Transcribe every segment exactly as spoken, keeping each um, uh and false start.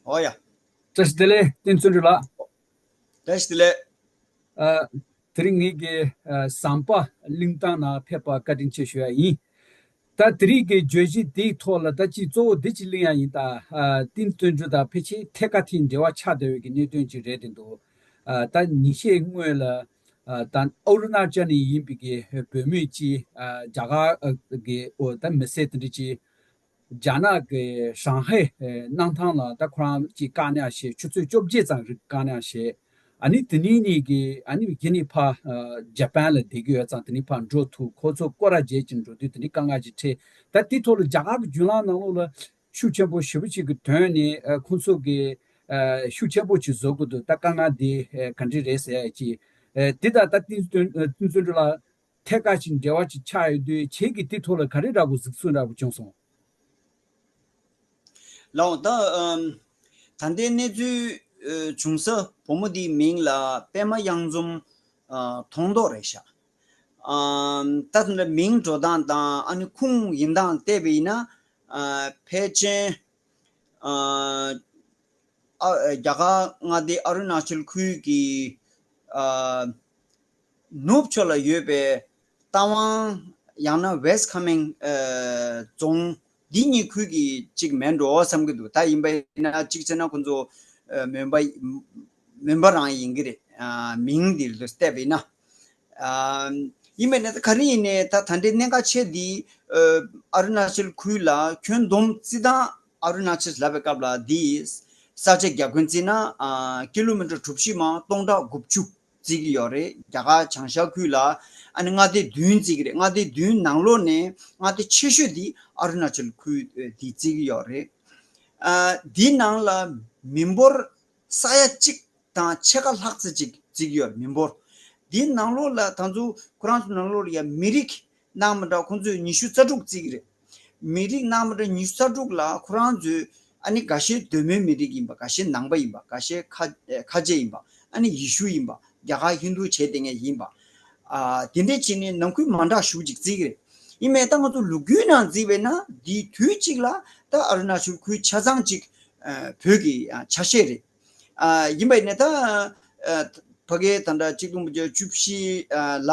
ཨོ་ཡ། བཀྲ་ཤིས་བདེ་ལེགས། བསྟན་བརྩོན་འགྲུས་ལགས། བཀྲ་ཤིས་བདེ་ལེགས། ཨ། དེ་རིང་ངེད་ཀྱི་ཨ། ཟམ་པ་གླིང་ཐང་ནང་ཕེབས་པར་བཀའ་དྲིན་ཆེ་ཞུ་ཡ་ཡིན། ད་དེ་རིང་གི་བརྗོད་གཞི་འདིའི་ཐོག་ལ་ད་ཅིག་གཙོ་བོ་འདི་ཅིག་གླེང་ཡ་ཡིན། ད་ཨ། བསྟན་བརྩོན་འགྲུས་དང་ཕལ་ཆེར་ཐད་ཀ་དེ་འབྲེལ་བ་ཆགས་བསྡད་པའི་གི་གནད་དོན་ཅིག་རེད་དེ་འདུག་ཨ། ད་ཉིན་ཤས་སྔོན་ལ་ཨ། ད་ཨ་རུ་ན་ཅལ་ནས་ཡིན་པའི་གི་བུད་མེད་ཅིག་ཨ། རྒྱ་གར་གི་ཨོ་ད་མི་སེར་དེ་འདྲ་ཅིག་རྒྱ་ནག་གི་ཧྲང་ཧའེ་གནམ་ཐང་ལ་ད་ཁོ་རང་ཅིག་བཀག་ཉར་བྱས། ཆུ་ཚོད་བཅོ་བརྒྱད་ཙམ་རིང་བཀག་ཉར་བྱས། ཨ་ནི་དེ་ནས་ནི་གི་ཨ་ནི་གཞི་ནས་ཕར་ཨ། ཇ་པན་ལ་བསྡད་ཀྱི་ཡོད་ཙང་། དེ་ནས་ཕར་འགྲོ་ཐུབ། ཁོ་ཚོ་སྐོར་ར་བརྗེས་ཀྱི་འགྲོ་དུས་དེ་ནས་དཀའ་ངལ་ཅིག་འཕྲད། ད་དེ་ཐོག་ལ་རྒྱ་གར་གྱི་བརྒྱུད་ལམ་ནང་ལོགས་ལ་ཤུགས་ཆེན་པོ་ཞེ་པོ་ཅིག་གི་ཐོན་ནས་ཨ། ཁོང་ཚོ་གི་ཨ། ཤུགས་ཆེན་པོ་ཅིག་བཟོ་དགོས་འདུག་ད་དཀའ་ངལ་འདི་ཨ། ག་འདྲ་རེད་ཟེར་ཡ་ཅིག་ཨ། དེ་དང་ད་བསྟན་བརྩོན་འགྲུས་ལགས་ཐད་ཀ་ཅིག་འབྲེལ་བ་ཅིག་ཆགས་ཡོད་དུས། ཁྱེད་ཀྱིས་དེ་ཐོག་ལ་ག་རེ་འདྲ་པོ་གཟིགས་ཚུལ་འདྲ་པོ་བྱུང་སོང་། ལགས་འོང་། ད་ཨམ། ད་ལྟའི་གནས་ཚུལ་ཨ། བྱུང་ས་བུ་མོ་འདིའི་མིང་ལ་པད་མ་གཡང་འཛོམས་ཨ། མཐོང་ཐོག་རེད་ཤག་ཨམ། ད་ལྟ་མིང་འགྲོ་སྟངས་དང་ཨ་ནི་ཁུངས་ཡིན་སྟངས་བལྟས་པ་ཡིན་ན། ཨ། ཕལ་ཆེར་ཨ། ཨ། རྒྱ་གར་མངའ་སྡེ་ཨ་རུ་ན་ཅལ་ཁུལ་གྱི་ཨ། ནུབ་ཕྱོགས་ལ་ཡོད་པའི་རྟ་དབང་ཡང་ན་West Kameng ཨ། རྫོང་འདི་གཉིས་ཁུལ་གྱི་གཅིག་མིན་འགྲོ་བསམ་གྱི་འདུག་ད་ཡིན་པ་ཡིན་ན་གཅིག་བྱས་ན་ཁོ་ཚོ་ཨ། མོན་པ་མོན་པ་རང་ཡིན་གྱི་རེད། ཨ། མིང་འདི་ལ་བལྟས་པ་ཡིན་ན། ཨ། ཡིན་པ་ཡིན་ན་ད་ག་རེ་ཡིན་ནའི་ད་ད་ལྟའི་གནད་འགག་ཆེ་འདི་ཨ། ཨ་རུ་ན་ཅལ་ཁུལ་ལ་ཁྱོན་བསྡོམས་བརྩིས་སྟངས། ཨ་རུ་ན་ཅལ་ལབ་པའི་སྐབས་ལ་འདི་ས་ཆ་རྒྱ་ཁྱོན་བརྩིས་ན་ཨ། ཀི་ལོ་མི་ཊར་གྲུ་བཞི་མ་སྟོང་ཕྲག་དགུ་བཅུ་བརྩི་གི་ཡོད་རེད། རྒྱ་གར་བྱང་ཤར་ཁུལ་ལ་ཨ་ནི་མངའ་སྡེ་བདུན་བརྩི་གི་རེད། མངའ་སྡེ་བདུན་ནང་ལོགས་ནས་མངའ་སྡེ་ཆེ་ཤོས་འདི་ཨ་རུ་ན་ཅལ་ཁུལ་འདི་བརྩི་གི་ཡོད་རེད། ཨ། འདི་ནང་ལ་མི་འབོར་ས་ཡ་གཅིག་དང་ཕྱེད་ཀ་ལྷག་ཙམ་ཅིག་བརྩི་གི་ཡོད་རེད། མི་འབོར་འདི་ནང་ལོགས་ལ་ད་ཚོ་ཁོ་རང་ཚོ་ནང་ལོགས་ལ་ཡ་མི་རིགས་ནང་མི་འདྲ་ཁོང་ཚོས་ཉི་ཤུ་རྩ་དྲུག་བརྩི་གི་རེད། མི་རིགས་ནང་མི་འདྲ་ཉི་ཤུ་རྩ་དྲུག་ལ་ཁོ་རང་ཚོས་ཨ་ནི་འགའ་ཤས་གདོད་མའི་མི་རིགས་ཡིན་པ། འགའ་ཤས་ནང་པ་ཡིན་པ། འགའ་ཤས་ཁ་ཁ་ཆེ་ཡིན་པ། ཨ་ནི་ཡེ་ཤུ་ཡིན་པ། རྒྱ་གར་ཧིན་དུ་བྱས་བསྡད་མཁན་ཡིན་པ། ཨ། དེ་འདྲས་བྱས་ནས་ནང་ཁུལ་མ་འདྲ་ཞེ་པོ་ཅིག་བརྩི་གི་རེད། ཡིན་མིན་ད་ང་ཚོ་ལོ་རྒྱུས་ནང་བརྩིས་པས་ན་འདིའི་དུས་གཅིག་ལ་ད་ཨ་རུ་ན་ཅལ་ཁུལ་ཆ་ཚང་ཅིག་ཨ། བོད་ཀྱི་ཨ། ཆ་ཤས་རེད། ཨ། ཡིན་པ་ཡིན་ནའི་ད་ཨ། ཕ་གིའི་ད་ལྟ་གཅིག་སྟོང་དགུ་བརྒྱ་བཅུ་བཞི་ལ་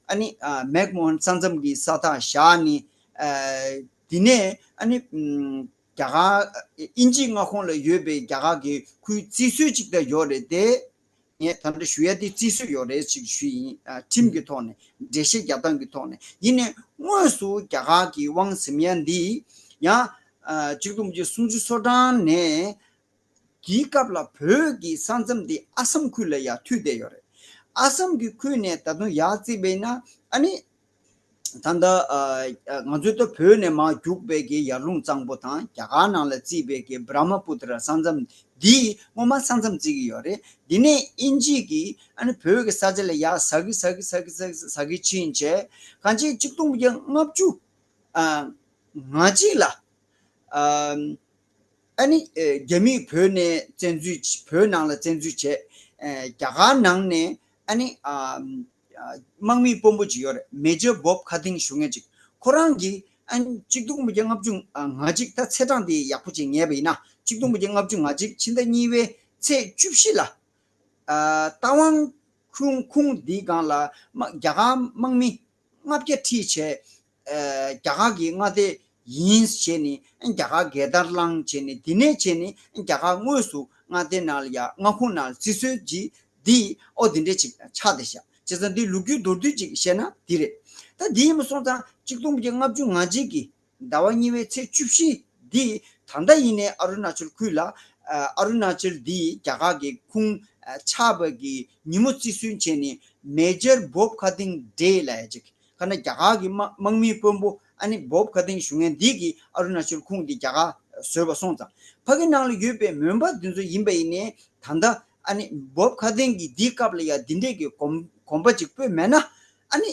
ཨ་ནི་ཨ། མེག་མོ་ཧན་ས་མཚམས་ཀྱི་ས་ཐག་བཞག་ནས། ཨ། དེ་ནས་ཨ་ནི་ཨམ། རྒྱ་གར་དབྱིན་ཇིའི་མངའ་ཁོངས་ལ་ཡོད་པའི་རྒྱ་གར་གྱི་ཁུལ་བརྩི་སྲོལ་ཅིག་ད་ཡོད་རེད་དེ། ངས་ད་ལྟ་ཞུ་ཡ་དེ་བརྩི་སྲོལ་ཡོད་རེད་ཅིག་ཞུས་ཡིན། ཨ། ཁྲིམས་ཀྱི་ཐོག་ནས། འགྲེལ་བཤད་རྒྱག་སྟངས་ཀྱི་ཐོག་ནས། ཡིན་ནའི་དངོས་སུ་རྒྱ་གར་གྱི་དབང་ཟིན་ཡ་འདི་ཡང་ཨ། གཅིག་སྟོང་དགུ་བརྒྱ་སུམ་ཅུ་སོ་གྲངས་ནས་དེའི་སྐབས་ལ་བོད་ཀྱི་ས་མཚམས་དེ་ཨ་སམ་ཁུལ་ལ་ཡར་མཐུད་བསྡད་ཡོད་རེད། ཨ་སམ་གྱི་ཁུལ་ནས་ད་དུང་ཡར་བརྩིས་པས་ན་ཨ་ནི། ད་ལྟ་ཨ། ང་ཚོའི་ད་བོད་ནས་མར་རྒྱུག་པའི་གི་ཡར་ཀླུང་གཙང་པོ་དང་རྒྱ་གར་ནང་ལ་བརྩིས་པའི་གི་བྷྲ་མ་པུ་ཏྲ་ས་མཚམས་འདི་སྔོན་མ་ས་མཚམས་བརྩི་གི་ཡོད་རེད། འདི་ནས་དབྱིན་ཇི་གིས་ཨ་ནི་བོད་ཀྱི་ས་ཆ་ལ་ཡར་ཟ་གི་ཟ་གི་ཟ་གི་ཟ་གི་ཟ་གི་ཕྱིན་བྱས། གང་ཅི་གཅིག་སྟོང་དགུ་བརྒྱ་ལྔ་བཅུ་ང་གཅིག་ལ་ཨ། ཨ་ནི་ཨ། རྒྱ་མིས་བོད་ནས་བཙན་འཛུལ། བོད་ནང་ལ་བཙན་འཛུལ་བྱས། ཨ། རྒྱ་གར་ནང་ནས་ཨ་ནི་ཨ། ཨ། དམག་མི་དཔོན་པོ་ཅིག་ཡོད་རེད། མེ་ཇར་བོབ་ཁ་ཏིང་ཞུ་མཁན་ཅིག་ཁོ་རང་གིས་ཨ་ནི་གཅིག་སྟོང་དགུ་བརྒྱ་ལྔ་བཅུ་ང་གཅིག་ད་ཚེས་གྲངས་དེ་ཡག་པོ་ཅིག་ངེས་པ་ཡིན་ན། གཅིག་སྟོང་དགུ་བརྒྱ་ལྔ་བཅུ་ང་གཅིག་ཕྱི་ཟླ་གཉིས་པའི་ཚེས་བཅུ་བཞི་ལ། ཨ། རྟ་དབང་ཁུལ་ཁོངས་འདིའི་སྒང་ལ་དམག་རྒྱ་གར་དམག་མི་ལྔ་བརྒྱ་ཁྲིད་བྱས། ཨ། རྒྱ་གར་གྱི་མངའ་སྡེ་ཡིན་བྱས་ནས་རྒྱ་གར་རྒྱལ་དར་བསླངས་བྱས་ནས། དེ་ནས་བྱས་ནས་རྒྱ་གར་དངོས་སུ་མངའ་སྡེ་ནང་ལ་ཡ། མངའ་ཁོངས་ནང་ལ་བརྩི་སྲོལ་གྱི་འདི་ཨོ་འདི་འདྲས་ཅིག་ཆགས་བསྡད་ཤག་བྱས་ཙང་འདི་ལོ་རྒྱུས་མདོར་བསྡུས་ཅིག་བཤད་ན་འདི་རེད། ད་འདི་ཡིན་པ་སོང་ཙང་གཅིག་སྟོང་དགུ་བརྒྱ་ལྔ་བཅུ་ང་གཅིག་གི་ཟླ་བ་གཉིས་པའི་ཚེས་བཅུ་བཞི་འདི་ད་ལྟ་ཡིན་ནའི་ཨ་རུ་ན་ཅལ་ཁུལ་ལ། ཨ། ཨ་རུ་ན་ཅལ་འདི་རྒྱ་གར་གྱི་ཁོངས་ཨ། ཆགས་པ་གི་ཉིན་མོ་བརྩི་སྲོལ་བྱས་ནས་མེ་ཇར་བོབ་ཁ་ཏིང་ཌེ་ལབ་ཡ་ཅིག་ཁ་ན་རྒྱ་གར་གྱི་དམག་དམག་མིའི་དཔོན་པོ་ཨ་ནི་བོབ་ཁ་ཏིང་ཞུ་མཁན་འདི་གིས་ཨ་རུ་ན་ཅལ་ཁོངས་འདི་རྒྱ་གར་བཟོས་པ་སོང་ཙང་། ཕ་གི་ནང་ལ་ཡོད་པའི་མོན་པ་འདི་ཚོ་ཡིན་པ་ཡིན་ནའི་ད་ལྟ་ཨ་ནི་བོབ་ཁ་ཏིང་གིས་འདིའི་སྐབས་ལ་ཡ་འདི་འདྲས་ཀྱི་གོམ་གོམ་པ་ཅིག་སྤོས་མེད་ན། ཨ་ནི་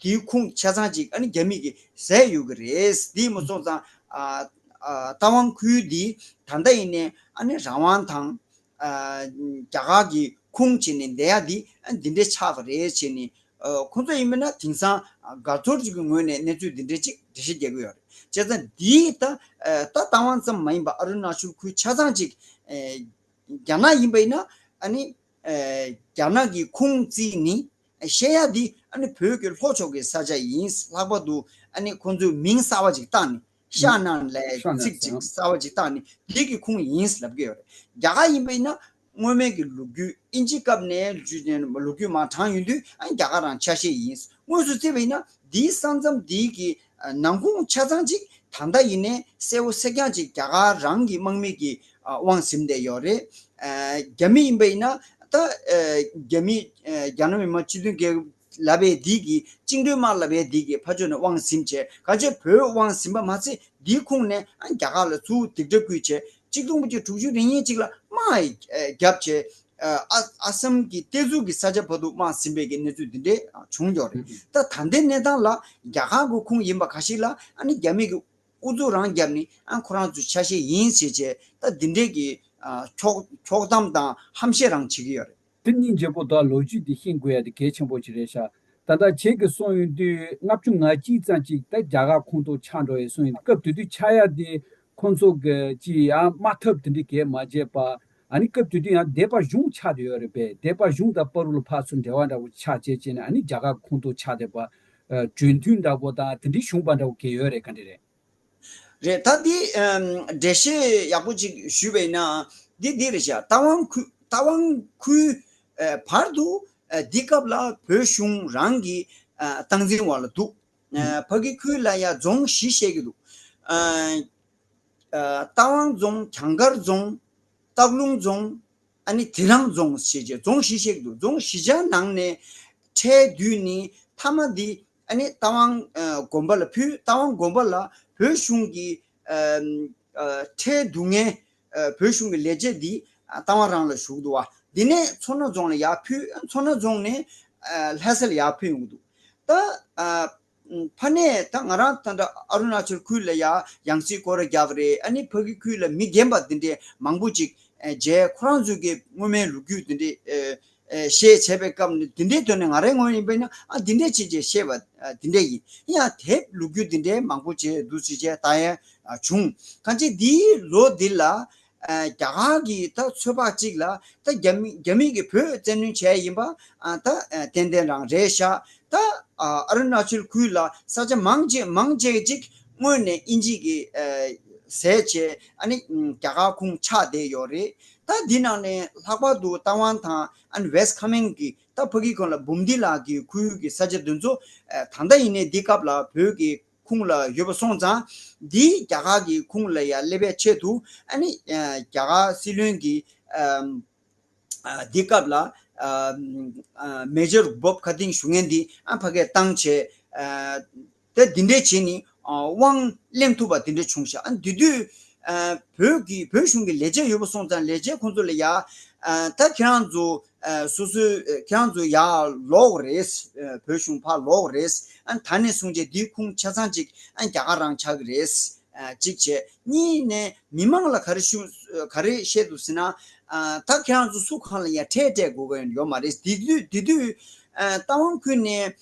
དེའི་ཁུངས་ཆ་ཚང་ཅིག་ཨ་ནི་རྒྱ་མི་གིས་བཟས་ཡོད་ཀྱི་རེད། དེ་མ་སོང་ཙང་ཨ་ཨ་རྟ་དབང་ཁུལ་འདི་ད་ལྟ་ཡིན་ནའི་ཨ་ནི་རང་དབང་དང་ཨ་རྒྱ་གར་གྱི་ཁུངས་བྱས་ནས་བསྡད་ཡ་འདི་ཨ་འདི་འདྲས་ཆགས་པ་རེད་བྱས་ནས་ ཨ་ཁོང་ཚོ་ཡིན་པ་ན་དེང་སང་དགའ་ཚོར་ཅིག་གི་ངོས་ནས་གནས་ཚུལ་འདི་འདྲ་ཅིག་འགྲེལ་བཤད་རྒྱག་གི་ཡོད་རེད། བྱས་ཙང་འདིས་ད་ཨ་ད་རྟ་དབང་ཙམ་མ་ཡིན་པ་ཨ་རུ་ན་ཅལ་ཁུལ་ཆ་ཚང་ཅིག་ཨ་རྒྱ་ནག་ཡིན་པ་ཡིན་ན་ཨ་ནི་ཨ་རྒྱ་ནག་གི་ཁུངས་བརྩིས་ནི་བཤད་ཡ་འདི་ཨ་ནི་བོད་ཀྱི་ལྷོ་ཕྱོགས་ཀྱི་ས་ཆ་ཡིན། ལྷག་པར་དུ་ཨ་ནི་ཁོང་ཚོས་མིང་གསར་པ་ཅིག་བཏགས་ནི། ཤ་ནང་ལས་ཤ་ནང་ཚིག་ཅིག་ཟེར་གསར་པ་ཅིག་བཏགས་ནི་འདི་གི་ཁུངས་ཡིན་ལབ་ཀྱི་ཡོད་རེད། རྒྱ་གར་ཡིན་པ་ཡིན་ན་སྔོན་མའི་གི་ལོ་རྒྱུས་ཨིན་ཇི་སྐབས་ནས་ལོ་རྒྱུས་མར་དྲངས་ཡོང་དུས་ཨ་རྒྱ་གར་རང་ཆ་ཤས་ཡིན། དངོས་སུ་བརྩིས་པ་ཡིན་ན་འདིའི་ས་མཚམས་འདིའི་གི་ནང་ཁོངས་ཆ་ཚང་ཅིག་ད་ལྟ་ཡིན་ནའི་གསལ་བོ་གསལ་རྐྱང་ཅིག་རྒྱ་གར་རང་གི་དམག་མི་གི་དབང་ཟིན་བསྡད་ཡོད་རེད། རྒྱ་མི་ཡིན་པ་ཡིན་ན་ད་རྒྱ་མི་རྒྱ་ནག་མི་དམངས་སྤྱི་མཐུན་རྒྱལ་ལབ་པའི་འདི་གི་བཅིངས་འགྲོལ་དམག་ལབ་པའི་འདི་གི་ཕར་ཕྱོགས་ནས་དབང་ཟིན་བྱས། ག་ཚོད་བོད་དབང་ཟིན་པ་མ་ཚད་འདིའི་ཁོངས་ནས་ཨ་རྒྱ་གར་ལ་ཚུར་སྡིགས་ར་བསྐུལ་བྱས། གཅིག་སྟོང་དགུ་བརྒྱ་དྲུག་ཅུ་རེ་གཉིས་ཅིག་ལ་དམག་རྒྱབ་བྱས། ཨ་ཨ་སམ་གྱི་གཏེར་མཛོད་ཀྱི་ས་ཆ་བར་དུ་དམག་ཟིན་པའི་གི་གནས་ཚུལ་འདི་འདྲས་བྱུང་ཡོད་རེད། ད་ད་ལྟའི་གནས་སྟངས་ལ་རྒྱ་གར་གྱི་ཁོངས་ཡིན་པ་ཁ་ཤས་ལ་ཨ་ནི་རྒྱ་མི་གི་ཨུ་ཚུགས་རང་བརྒྱབ་ནས་ཨ་ཁོ་རང་ཚོའི་ཆ་ཤས་ཡིན་ཟེར་བྱས་ད་འདི་འདྲས་ཀྱི་ཕྱོགས་ཕྱོགས་གཏམ་དང་ཧམ་བཤད་རང་བྱེད་ཀྱི་ཡོད་རེད། དེ་སྙིང་རྗེ་པོ་དང་ལོ་རྒྱུས་དེ་ཤེས་དགོས་ཡ་དེ་གལ་ཆེན་པོ་ཅིག་རེད་ཤག་ད་ལྟ་ཁྱེད་ཀྱིས་གསུངས་ཡོང་དུས་ལྔ་བཅུ་ང་གཅིག་ཙམ་ཅིག་ད་རྒྱ་གར་ཁོངས་གཏོགས་ཆགས་འགྲོ་ཡི་གསུངས་ཡོང་དུས་སྐབས་དེ་དུས་ཆགས་ཡ་དེ་ཁོང་ཚོ་གི་ཅི་ཡང་དམག་འཐབ་དེ་འདྲ་གས་མ་བྱས་པ། ཨ་ནི་སྐབས་དེ་དུས་ཡང་སྡེ་པ་གཞུང་ཆགས་བསྡད་ཡོད་རེད་པས། སྡེ་པ་གཞུང་དང་བར་དུ་ལ་ཕར་ཚུར་འབྲེལ་བ་འདྲ་བོ་ཆགས་བྱས་བྱས་ནས་ཨ་ནི་རྒྱ་གར་ཁོངས་གཏོགས་ཆགས་བསྡད་པ། གྲོས་མཐུན་འདྲ་བོ་དང་དེ་འདྲའི་བྱུང་པ་འདྲ་བོ་གས་ཡོད་རེད། ག་འདྲ་རེད། རེད། ད་འདི་འགྲེལ་བཤད་ཡག་པོ་ཅིག་ཞུས་པ་ཡིན་ན་འདི་འདི་རེད་ཤག་རྟ་དབང་ཁུལ་རྟ་དབང་ཁུལ་བར་དུ་འདི་སྐབས་ལ་བོད་གཞུང་རང་གི་སྟངས་འཛིན་འོག་ལ་འདུག་ཕ་གི་ཁུལ་ལ་ཡ་རྫོང་བཞི་བཤད་ཀྱི་འདུག་རྟ་དབང་རྫོང་། གྱང་དཀར་རྫོང་། སྟག་ལུང་རྫོང་། ཨ་ནི་དེ་རང་རྫོང་ཞེས་བྱས་རྫོང་བཞི་བཤད་ཀྱི་འདུག་རྫོང་བཞི་ཆ་ནང་ནས་ཁྲལ་བསྡུས་ནི་མཐའ་མ་འདི་ཨ་ནི་རྟ་དབང་དགོན་པ་ལ་ཕུལ། རྟ་དབང་དགོན་པ་ལ་བོད་གཞུང་གི་ཁྲལ་བསྡུ་མཁན་བོད་གཞུང་གི་ལས་བྱེད་འདི་རྟ་དབང་རང་ལ་ཞུགས་འདུག་བ། འདི་ནས་མཚོ་སྣ་རྫོང་ལ་ཡར་ཕུལ། མཚོ་སྣ་རྫོང་ནས་ལྷ་ས་ལ་ཡར་ཕུལ་ཡོང་གི་འདུག་ད་ཕ་ནས་ད་ང་རང་ད་ལྟ་ཨ་རུ་ན་ཅལ་ཁུལ་ལ་ཡ་ཡང་སྲིད་སྐོར་ར་རྒྱག་རེད། ཨ་ནི་ཕ་གི་ཁུལ་ལ་མི་རྒན་པ་འདི་འདྲས་མང་པོ་ཅིག་མཇལ། ཁོ་རང་ཚོ་གི་སྔོན་མའི་ལོ་རྒྱུས་འདི་འདྲས་བཤད་བྱས་པའི་སྐབས་ནས་འདི་འདྲས་དོན་ནས་ང་རའི་ངོས་ནས་ཡིན་པ་ཡིན་ན་ཨ་འདི་འདྲས་བྱས་བྱས་བཤད་པ་འདི་འདྲས་ཡིན། ཡིན་ཡང་དེབ་ལོ་རྒྱུས་འདི་འདྲས་མང་པོ་བྱས་འདུག་ཟེར་བྱས་ད་ཡང་བྱུང་། གང་ཅི་འདིའི་ལོ་འདི་ལ་རྒྱ་གར་གྱི་ད་ཚོད་དཔག་ཅིག་ལ་ད་རྒྱ་མི་རྒྱ་མི་གིས་བོད་བཙན་གནོན་བྱས་ཡིན་པ་ད་ཏན་ཏན་རང་རེད་ཤག་ད་ཨ་རུ་ན་ཅལ་ཁུལ་ལ་ས་ཆ་མང་ཆེ་མང་ཆེ་ཅིག་སྔོན་ནས་ཨིན་ཇི་གིས་ཟས་བྱས་ཨ་ནི་རྒྱ་གར་ཁོངས་ཆགས་བསྡད་ཡོད་རེད། ད་འདི་ནང་ནས་ལྷག་པར་དུ་རྟ་དབང་དང་ཨ་ནི་ཝེ་སི་ཁ་མེང་གི་ད་ཕ་གི་ཁོངས་ལ་འབུམ་སྡེ་ལ་གི་ཁུལ་གྱི་ས་ཆ་འདི་ཚོ་ད་ལྟ་ཡིན་ནའི་འདི་སྐབས་ལ་བོད་ཀྱི་ཁོངས་ལ་ཡོད་པ་སོང་ཙང་འདི་རྒྱ་གར་གྱི་ཁོངས་ལ་ཡ་སླེབས་པའི་ཆེད་དུ་ཨ་ནི་རྒྱ་གར་སྲིད་བློན་གྱི་འདི་སྐབས་ལ་མེ་ཇར་བོབ་ཁ་ཏིང་ཞུ་མཁན་འདི་ཨ་ཕ་གིར་བཏང་བྱས་ད་འདི་འདྲས་བྱས་ནས་དབང་ལེན་ཐུབ་པ་འདི་འདྲས་བྱུང་ཤག་ཨ་འདི་དུས་བོད་ཀྱི་བོད་གཞུང་གི་ལས་བྱེད་ཡོད་པ་སོང་ཙང་ལས་བྱེད་ཁོང་ཚོ་ལ་ཡ་ད་ཁྱེད་རང་ཚོ་སོ་སོའི་ཁྱེད་རང་ཚོ་ཡར་ལོག་རེད། བོད་གཞུང་ཕར་ལོག་རེད། ཨ་ད་ནས་བཟུང་བྱས་འདིའི་ཁུངས་ཆ་ཚང་ཅིག་ཨ་རྒྱ་གར་རང་ཆགས་ཀྱི་རེད། གཅིག་བྱས། གཉིས་ནས་མི་མང་ལ་ག་རེ་ཞུ་ག་རེ་བཤད་འདུག་ཟེར་ན། ད་ཁྱེད་རང་ཚོ་སུ་གང་ལ་ཡང་ཁྲལ་སྤྲད་དགོས་ཀྱི་ཡོད་མ་རེད། དེ་དུས་དེ་དུས་རྟ་དབང་ཁུལ་ནས་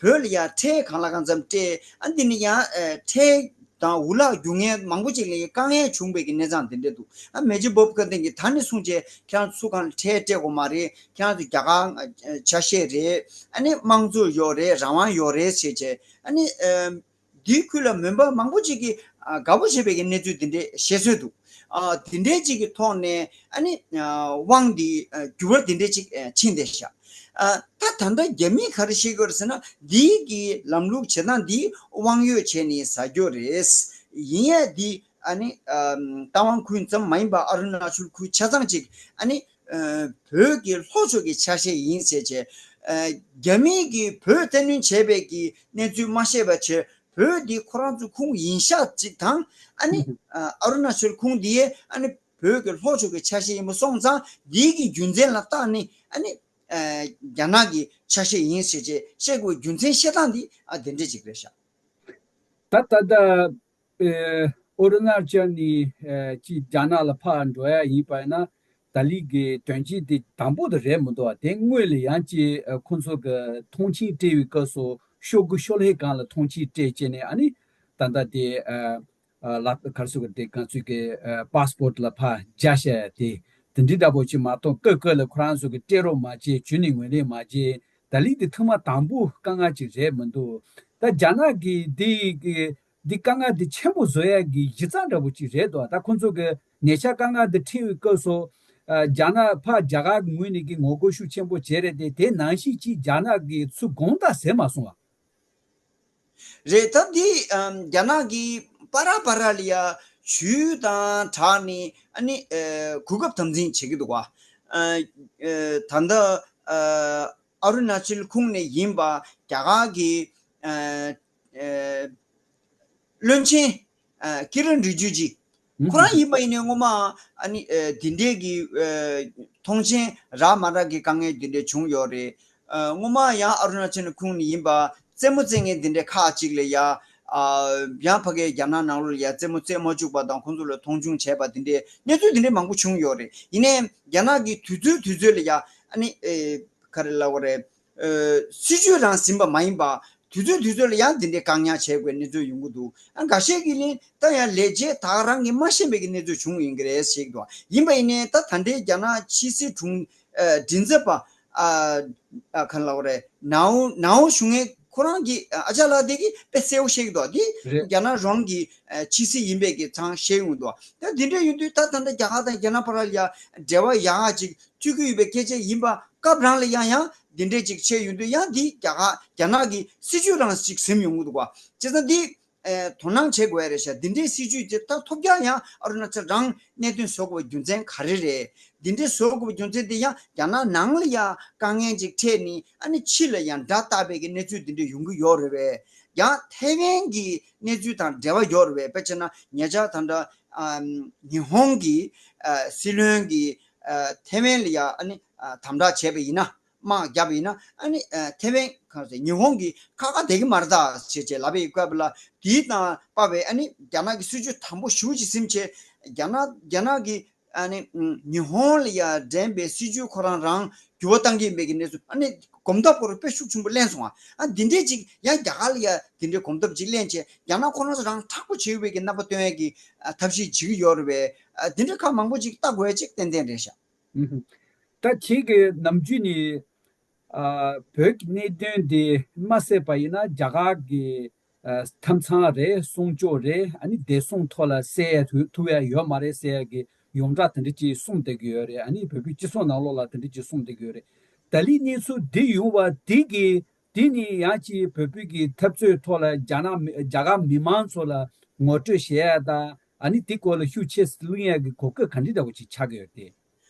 བོད་ལ་ཡང་ཁྲལ་གང་ལ་གང་འཚམ་སྤྲད། ཨ་འདི་ནི་ཡང་ཁྲལ་དང་འུ་ལག་རྒྱུག་མཁན་མང་པོ་ཅིག་ལ་ཡང་དཀའ་ངལ་བྱུང་བའི་གི་གནས་སྟངས་དེ་འདྲ་འདུག་ཨ་མེ་ཇར་བོབ་ཁ་ཏིང་གིས་ད་ནས་བཟུང་བྱས་ཁྱེད་རང་ཚོ་སུ་གང་ལ་ཁྲལ་སྤྲད་དགོས་མ་རེད། ཁྱེད་རང་ཚོ་རྒྱ་གར་ཆ་ཤས་རེད། ཨ་ནི་དམངས་གཙོ་ཡོད་རེད། རང་དབང་ཡོད་རེད་ཟེར་བྱས། ཨ་ནི་འདིའི་ཁུལ་ལ་མོན་པ་མང་པོ་ཅིག་གིས་དགའ་པོ་བྱེད་པའི་གི་གནས་ཚུལ་འདི་འདྲས་བཤད་སྲོལ་འདུག་དེ་འདྲས་ཅིག་གི་ཐོག་ནས་ཨ་ནི་དབང་འདི་འགྱུར་བ་འདི་འདྲས་ཅིག་ཕྱིན་བསྡད་ཤག་ད་ད་ལྟ་རྒྱ་མིས་ག་རེ་བཤད་ཀྱི་ཡོད་རེད་ཟེར་ན། འདིའི་གི་ལམ་ལུགས་བྱེད་སྟངས་འདི་དབང་ཡོད་བྱས་ནས་ཟ་རྒྱུ་རེད། ཡིན་ཡང་འདི་ཨ་ནི་རྟ་དབང་ཁུལ་ཙམ་མ་ཡིན་པར་ཨ་རུ་ན་ཅལ་ཁུལ་ཆ་ཚང་ཅིག་ཨ་ནི་བོད་ཀྱི་ལྷོ་ཕྱོགས་ཀྱི་ཆ་ཤས་ཡིན་ཟེར་བྱས། རྒྱ་མིས་ཀྱིས་བོད་བཙན་གནོན་བྱས་པའི་གི་གནས་ཚུལ་མ་ཤེས་པ་བྱས། བོད་འདི་ཁོ་རང་ཚོའི་ཁོངས་ཡིན་ཤག་ཅིག་དང་། ཨ་ནི་ཨ་རུ་ན་ཅལ་ཁོངས་འདི་ཨ་ནི་བོད་ཀྱི་ལྷོ་ཕྱོགས་ཀྱི་ཆ་ཤས་ཡིན་པ་སོང་ཙང་འདིའི་གི་རྒྱུ་མཚན་ལ་བརྟགས་ནས་ཨ་ནི་རྒྱ་ནག་གི་ཆ་ཤས་ཡིན་ཟེར་བྱས་བཤད་དགོས་རྒྱུ་མཚན་བཤད་སྟངས་འདི་ཨ་དེ་འདྲ་ཅིག་རེད་ཤག་ད་ད་ལྟ་ཨ་ཨ་རུ་ན་ཅལ་ནས་ཨ་ཅིག་རྒྱ་ནག་ལ་ཕར་འགྲོ་ཡ་ཡིན་པ་ཡིན་ན་ ཏཱ་ལི་གི་དོན་རྐྱེན་དེ་དང་པོ་དེ་རེད་མི་འདུག་བ། དེ་སྔོན་ལ་ཡང་ཅིག་ཨ་ཁོང་ཚོ་གི་མཐོང་མཆན་སྤྲད་པའི་སྐབས་སུ་ཤོག་གུ་ཤོག་ལྷེ་སྒང་ལ་མཐོང་མཆན་སྤྲད་བྱས་ནས། ཨ་ནི་ད་ལྟ་དེ་ཨ་ཨ་ལ་གར་སོགས་ཀྱི་དེ་གང་ཚོད་ཀྱི་ཨ་པཱ་སི་པོར་ཊི་ལ་ཕར་རྒྱག་བྱས་དེ་དེ་འདྲའི་འདྲ་པོ་ཅིག་མ་གཏོགས། སྐབས་སྐབས་ལ་ཁོ་རང་ཚོ་གི་སྤྲད་རོགས་མ་བྱས། བྱུས་ནས་ངོས་ལེན་མ་བྱས། ཏཱ་ལི་དེ་ཐོག་མ་དང་པོ་དཀའ་ངལ་ཅིག་རེད་མི་འདུག་ད་རྒྱ་ནག་གི་འདི་གི་འདི་དཀའ་ངལ་འདི་ཆེན་པོ་བཟོ་ཡ་གི་གཞི་རྩ་འདྲ་པོ་ཅིག་རེད་འདུག་ད་ཁོང་ཚོ་གི་ཉེ་ཆར་དཀའ་ངལ་འདི་འཕྲད་པའི་སྐབས་སུ། ཨ་རྒྱ་ནག་ཕར་རྒྱ་གར་གྱི་ངོས་ནས་ཀྱི་ངོ་རྒོལ་ཤུགས་ཆེན་པོ་བྱས་རེད་དེ། དེ་ནང་བཞིན་ཅིག་རྒྱ་ནག་གིས་ཚུར་དགོངས་དག་ཟེར་མ་སོང་བ། རེད། ད་འདི་ཨམ་རྒྱ་ནག་གིས་པ་ར་པ་ར་ལ་ཡ་ཇུས་དང་སྦྲགས་ནས། ཨ་ནི་ཨ་གོ་སྐབས་དམ་འཛིན་བྱེད་ཀྱི་འདུག་བ། ཨ་ཨ་ད་ལྟ་ཨ་ཨ་རུ་ན་ཅལ་ཁོངས་ནས་ཡིན་པ་རྒྱ་གར་གྱི་ཨ་ཨ་བློན་ཆེན་ཨ་ཀི་རན་རི་ཇི་ཇུ། ཁོ་རང་ཡིན་པ་ཡིན་ནའི་སྔོན་མ་ཨ་ནི་ཨ་འདི་འདྲའི་གི་ཨ་མཐོང་མཆན་རག་མ་རག་གི་དཀའ་ངལ་འདི་འདྲ་བྱུང་ཡོད་རེད། ཨ་སྔོན་མ་ཡང་ཨ་རུ་ན་ཅལ་ཁོངས་ནས་ཡིན་པ་རྩེད་མོ་རྩེ་མཁན་འདི་འདྲའི་ཁག་ཅིག་ལ་ཡ། ཨ་ཡང་ཕ་གིའི་རྒྱ་ནག་ནང་ལོགས་ལ་ཡ་རྩེད་མོ་རྩེ་མ་བཅུག་པ་དང་། ཁོང་ཚོ་ལ་མཐོང་ཆུང་བྱས་པ་འདི་འདྲའི་གནས་ཚུལ་འདི་འདྲའི་མང་པོ་བྱུང་ཡོད་རེད། ཡིན་ནའི་རྒྱ་ནག་གིས་དུས་ཚོད་དུས་ཚོད་ལ་ཡ་ཨ་ནི་ཨེ་ག་རེ་ལབ་དགོས་རེད། ཨ་སྲིད་ཇུས་རང་ཟིན་པ་མ་ཡིན་པ། དུས་ཚོད་དུས་ཚོད་ལ་ཡང་འདི་འདྲའི་བཀག་ཉར་བྱེད་དགོས་གནས་ཚུལ་ཡོང་གི་འདུག་ཨ་འགའ་ཤས་ཀྱིས་ནི་ད་ཡང་ལས་བྱེད་ད་ག་རང་གིས་མ་ཤེས་པའི་གི་གནས་ཚུལ་བྱུང་ཡིན་གི་རེད་ཟེར་གྱི་འདུག་ཡིན་པ་ཡིན་ནའི་ད་ད་ལྟའི་རྒྱ་ནག་ཕྱི་སྲིད་དྲུང་ཨ་མགྲིན་ཚབ་པ་ཨ་ཨ་ག་ལབ་དགོས་རེད། ནའོ་ནའོ་ཞུ་མཁན་ཁོ་རང་གི་ཨ་ཅག་ལགས་དེ་གིས་དཔེ་གསལ་པོ་བཤད་ཀྱི་འདུག་འདི་རེད། རྒྱ་ནག་རང་གི་ཨ་ཕྱི་སྲིད་ཡིན་པའི་གི་ཚང་བཤད་ཡོང་གི་འདུག་ད་འདི་འདྲ་ཡིན་དུས་ད་ད་ལྟ་རྒྱ་གར་དང་རྒྱ་ནག་བར་ལ་ཡ་འབྲེལ་བ་ཡག་ཅིག་བཅུག་གི་ཡོད་པའི་སྐད་ཆ་ཡིན་པ། སྐབས་རང་ལ་ཡང་ཡང་འདི་འདྲས་ཅིག་བྱས་ཡོང་དུས། ཡང་འདི་རྒྱ་གར་རྒྱ་ནག་གི་སྲིད་ཇུས་རང་ཅིག་ཟིན་ཡོང་གི་འདུག་བ། བྱས་ཙང་འདི་ཨེ་དོ་སྣང་བྱེད་དགོས་ཡ་རེད་ཤག་འདི་འདྲའི་སྲིད་ཇུས་དེ་ད་ཐོབ་རྒྱག་ཡང་ཨ་རུ་ན་ཅལ་རང་གནད་དོན་བཟོ་དགོས་པའི་རྒྱུ་མཚན་ག་རེ་རེད། འདི་འདྲའི་བཟོ་དགོས་པའི་རྒྱུ་མཚན་དེ་ཡང་རྒྱ་ནག་ནང་ལ་ཡང་དཀའ་ངལ་ཅིག་འཕྲད་ནས། ཨ་ནི་ཕྱི་ལ་ཡང་སྒྲ་བཏགས་པའི་གི་གནས་ཚུལ་འདི་འདྲ་ཡོང་གི་ཡོད་རེད་པས། ཡང་ཐའེ་ཝན་གྱི་གནས་ཚུལ་དང་འབྲེལ་བ་ཡོད་རེད་པས། དཔེ་བྱས་ན་ཉེ་ཆར་ད་ལྟ་ཨམ་ཉི་ཧོང་གི་ཨ་སྲིད་བློན་གྱིས་ཨ་ཐའེ་ཝན་ལ་ཡ་ཨ་ནི་ཨ་དམ་དྲག་བྱས་པ་ཡིན་ན། དམག་བརྒྱབ་པ་ཡིན་ན། ཨ་ནི་ཨ་ཐའེ་ཝན་གང་ཟེར་ཉི་ཧོང་གི་ཁ་ཁ་བསྡད་ཀྱི་མ་རེད་ད་ཟེར་བྱས་ལབ་པའི་སྐབས་ལ། དེའི་དང་དཔག་པའི་ཨ་ནི་རྒྱ་ནག་གི་སྲིད་ཇུས་དམ་པོ་ཞེ་པོ་ཅིག་ཟིན་བྱས། རྒྱ་ནག་རྒྱ་ནག་གི་ཨ་ནི་ཨམ་ཉི་ཧོང་ལ་ཡ་འགྲན་པའི་སྲིད་ཇུས་ཁོ་རང་རང་འགྱུར་བ་གཏང་གི་ཡིན་པའི་གི་གནས་ཚུལ། ཨ་ནི་གོམ་སྟབས་ཁོ་རང་དཔེ་ཤུགས་ཆེན་པོ་ལེན་སོང་ང་། ཨ་འདི་འདྲས་ཅིག་ཡང་རྒྱ་གར་ལ་ཡ་འདི་འདྲའི་གོམ་སྟབས་ཅིག་ལེན་བྱས། རྒྱ་ནག་ཁོ་རང་ཚོ་རང་མཁྲེགས་པོ་བྱེད་ཡོད་པའི་གི་རྣམ་པ་སྟོན་ཡ་གི་ཨ་ཐབས་ཤེས་བྱེད་ཀྱི་ཡོད་རེད་པས། ཨ་འདི་འདྲ་ཁག་མང་པོ་ཅིག་ལྟ་དགོས་ཡ་ཅིག་ཏན་ཏན་རེད་ཤག་ཨུ་ཧུ། ད་ཁྱེད་ཀྱིས་ནམ་རྒྱུན་ནས་ཨ་བོད་ཀྱི་གནད་དོན་འདི་མ་སེལ་བ་ཡིན་ན་རྒྱ་གར་གྱི་ཨ་མཐའ་མཚམས་རེད། སྲུང་སྐྱོབ་རེད། ཨ་ནི་བདེ་སྲུང་ཐོག་ལ་སེལ་ཐུབ་ཐུབ་ཡ་ཡོད་མ་རེད་ཟེར་ཡ་གི་ཡོངས་གྲགས་དེ་འདྲ་ཅིག་གསུངས་བསྡད་ཀྱི་ཡོད་རེད། ཨ་ནི་བོད་པའི་སྤྱི་ཚོགས་ནང་ལོགས་ལ་དེ་འདྲ་ཅིག་གསུངས་བསྡད་ཀྱི་ཡོད་རེད། ད་ལན་གནས་ཚུལ་འདི་ཡོང་བ་འདི་གིས་དེ་ནི་ཡང་ཅིག་བོད་པའི་གི་འཐབ་རྩོད་ཐོག་ལ་རྒྱ་ནག་མི་རྒྱ་གར་མི་མང་ཚོ་ལ་ངོ་སྤྲོད་བྱེད་ཡ་དང་། ཨ་ནི་དེ་སྐོར་ལ་ཤུགས་ཆེ་བསླུ་ཡ་གི་གོ་སྐབས་ག་འདྲ་འདྲ་བོ་ཅིག་ཆགས་ཀྱི་ཡོད་དེ།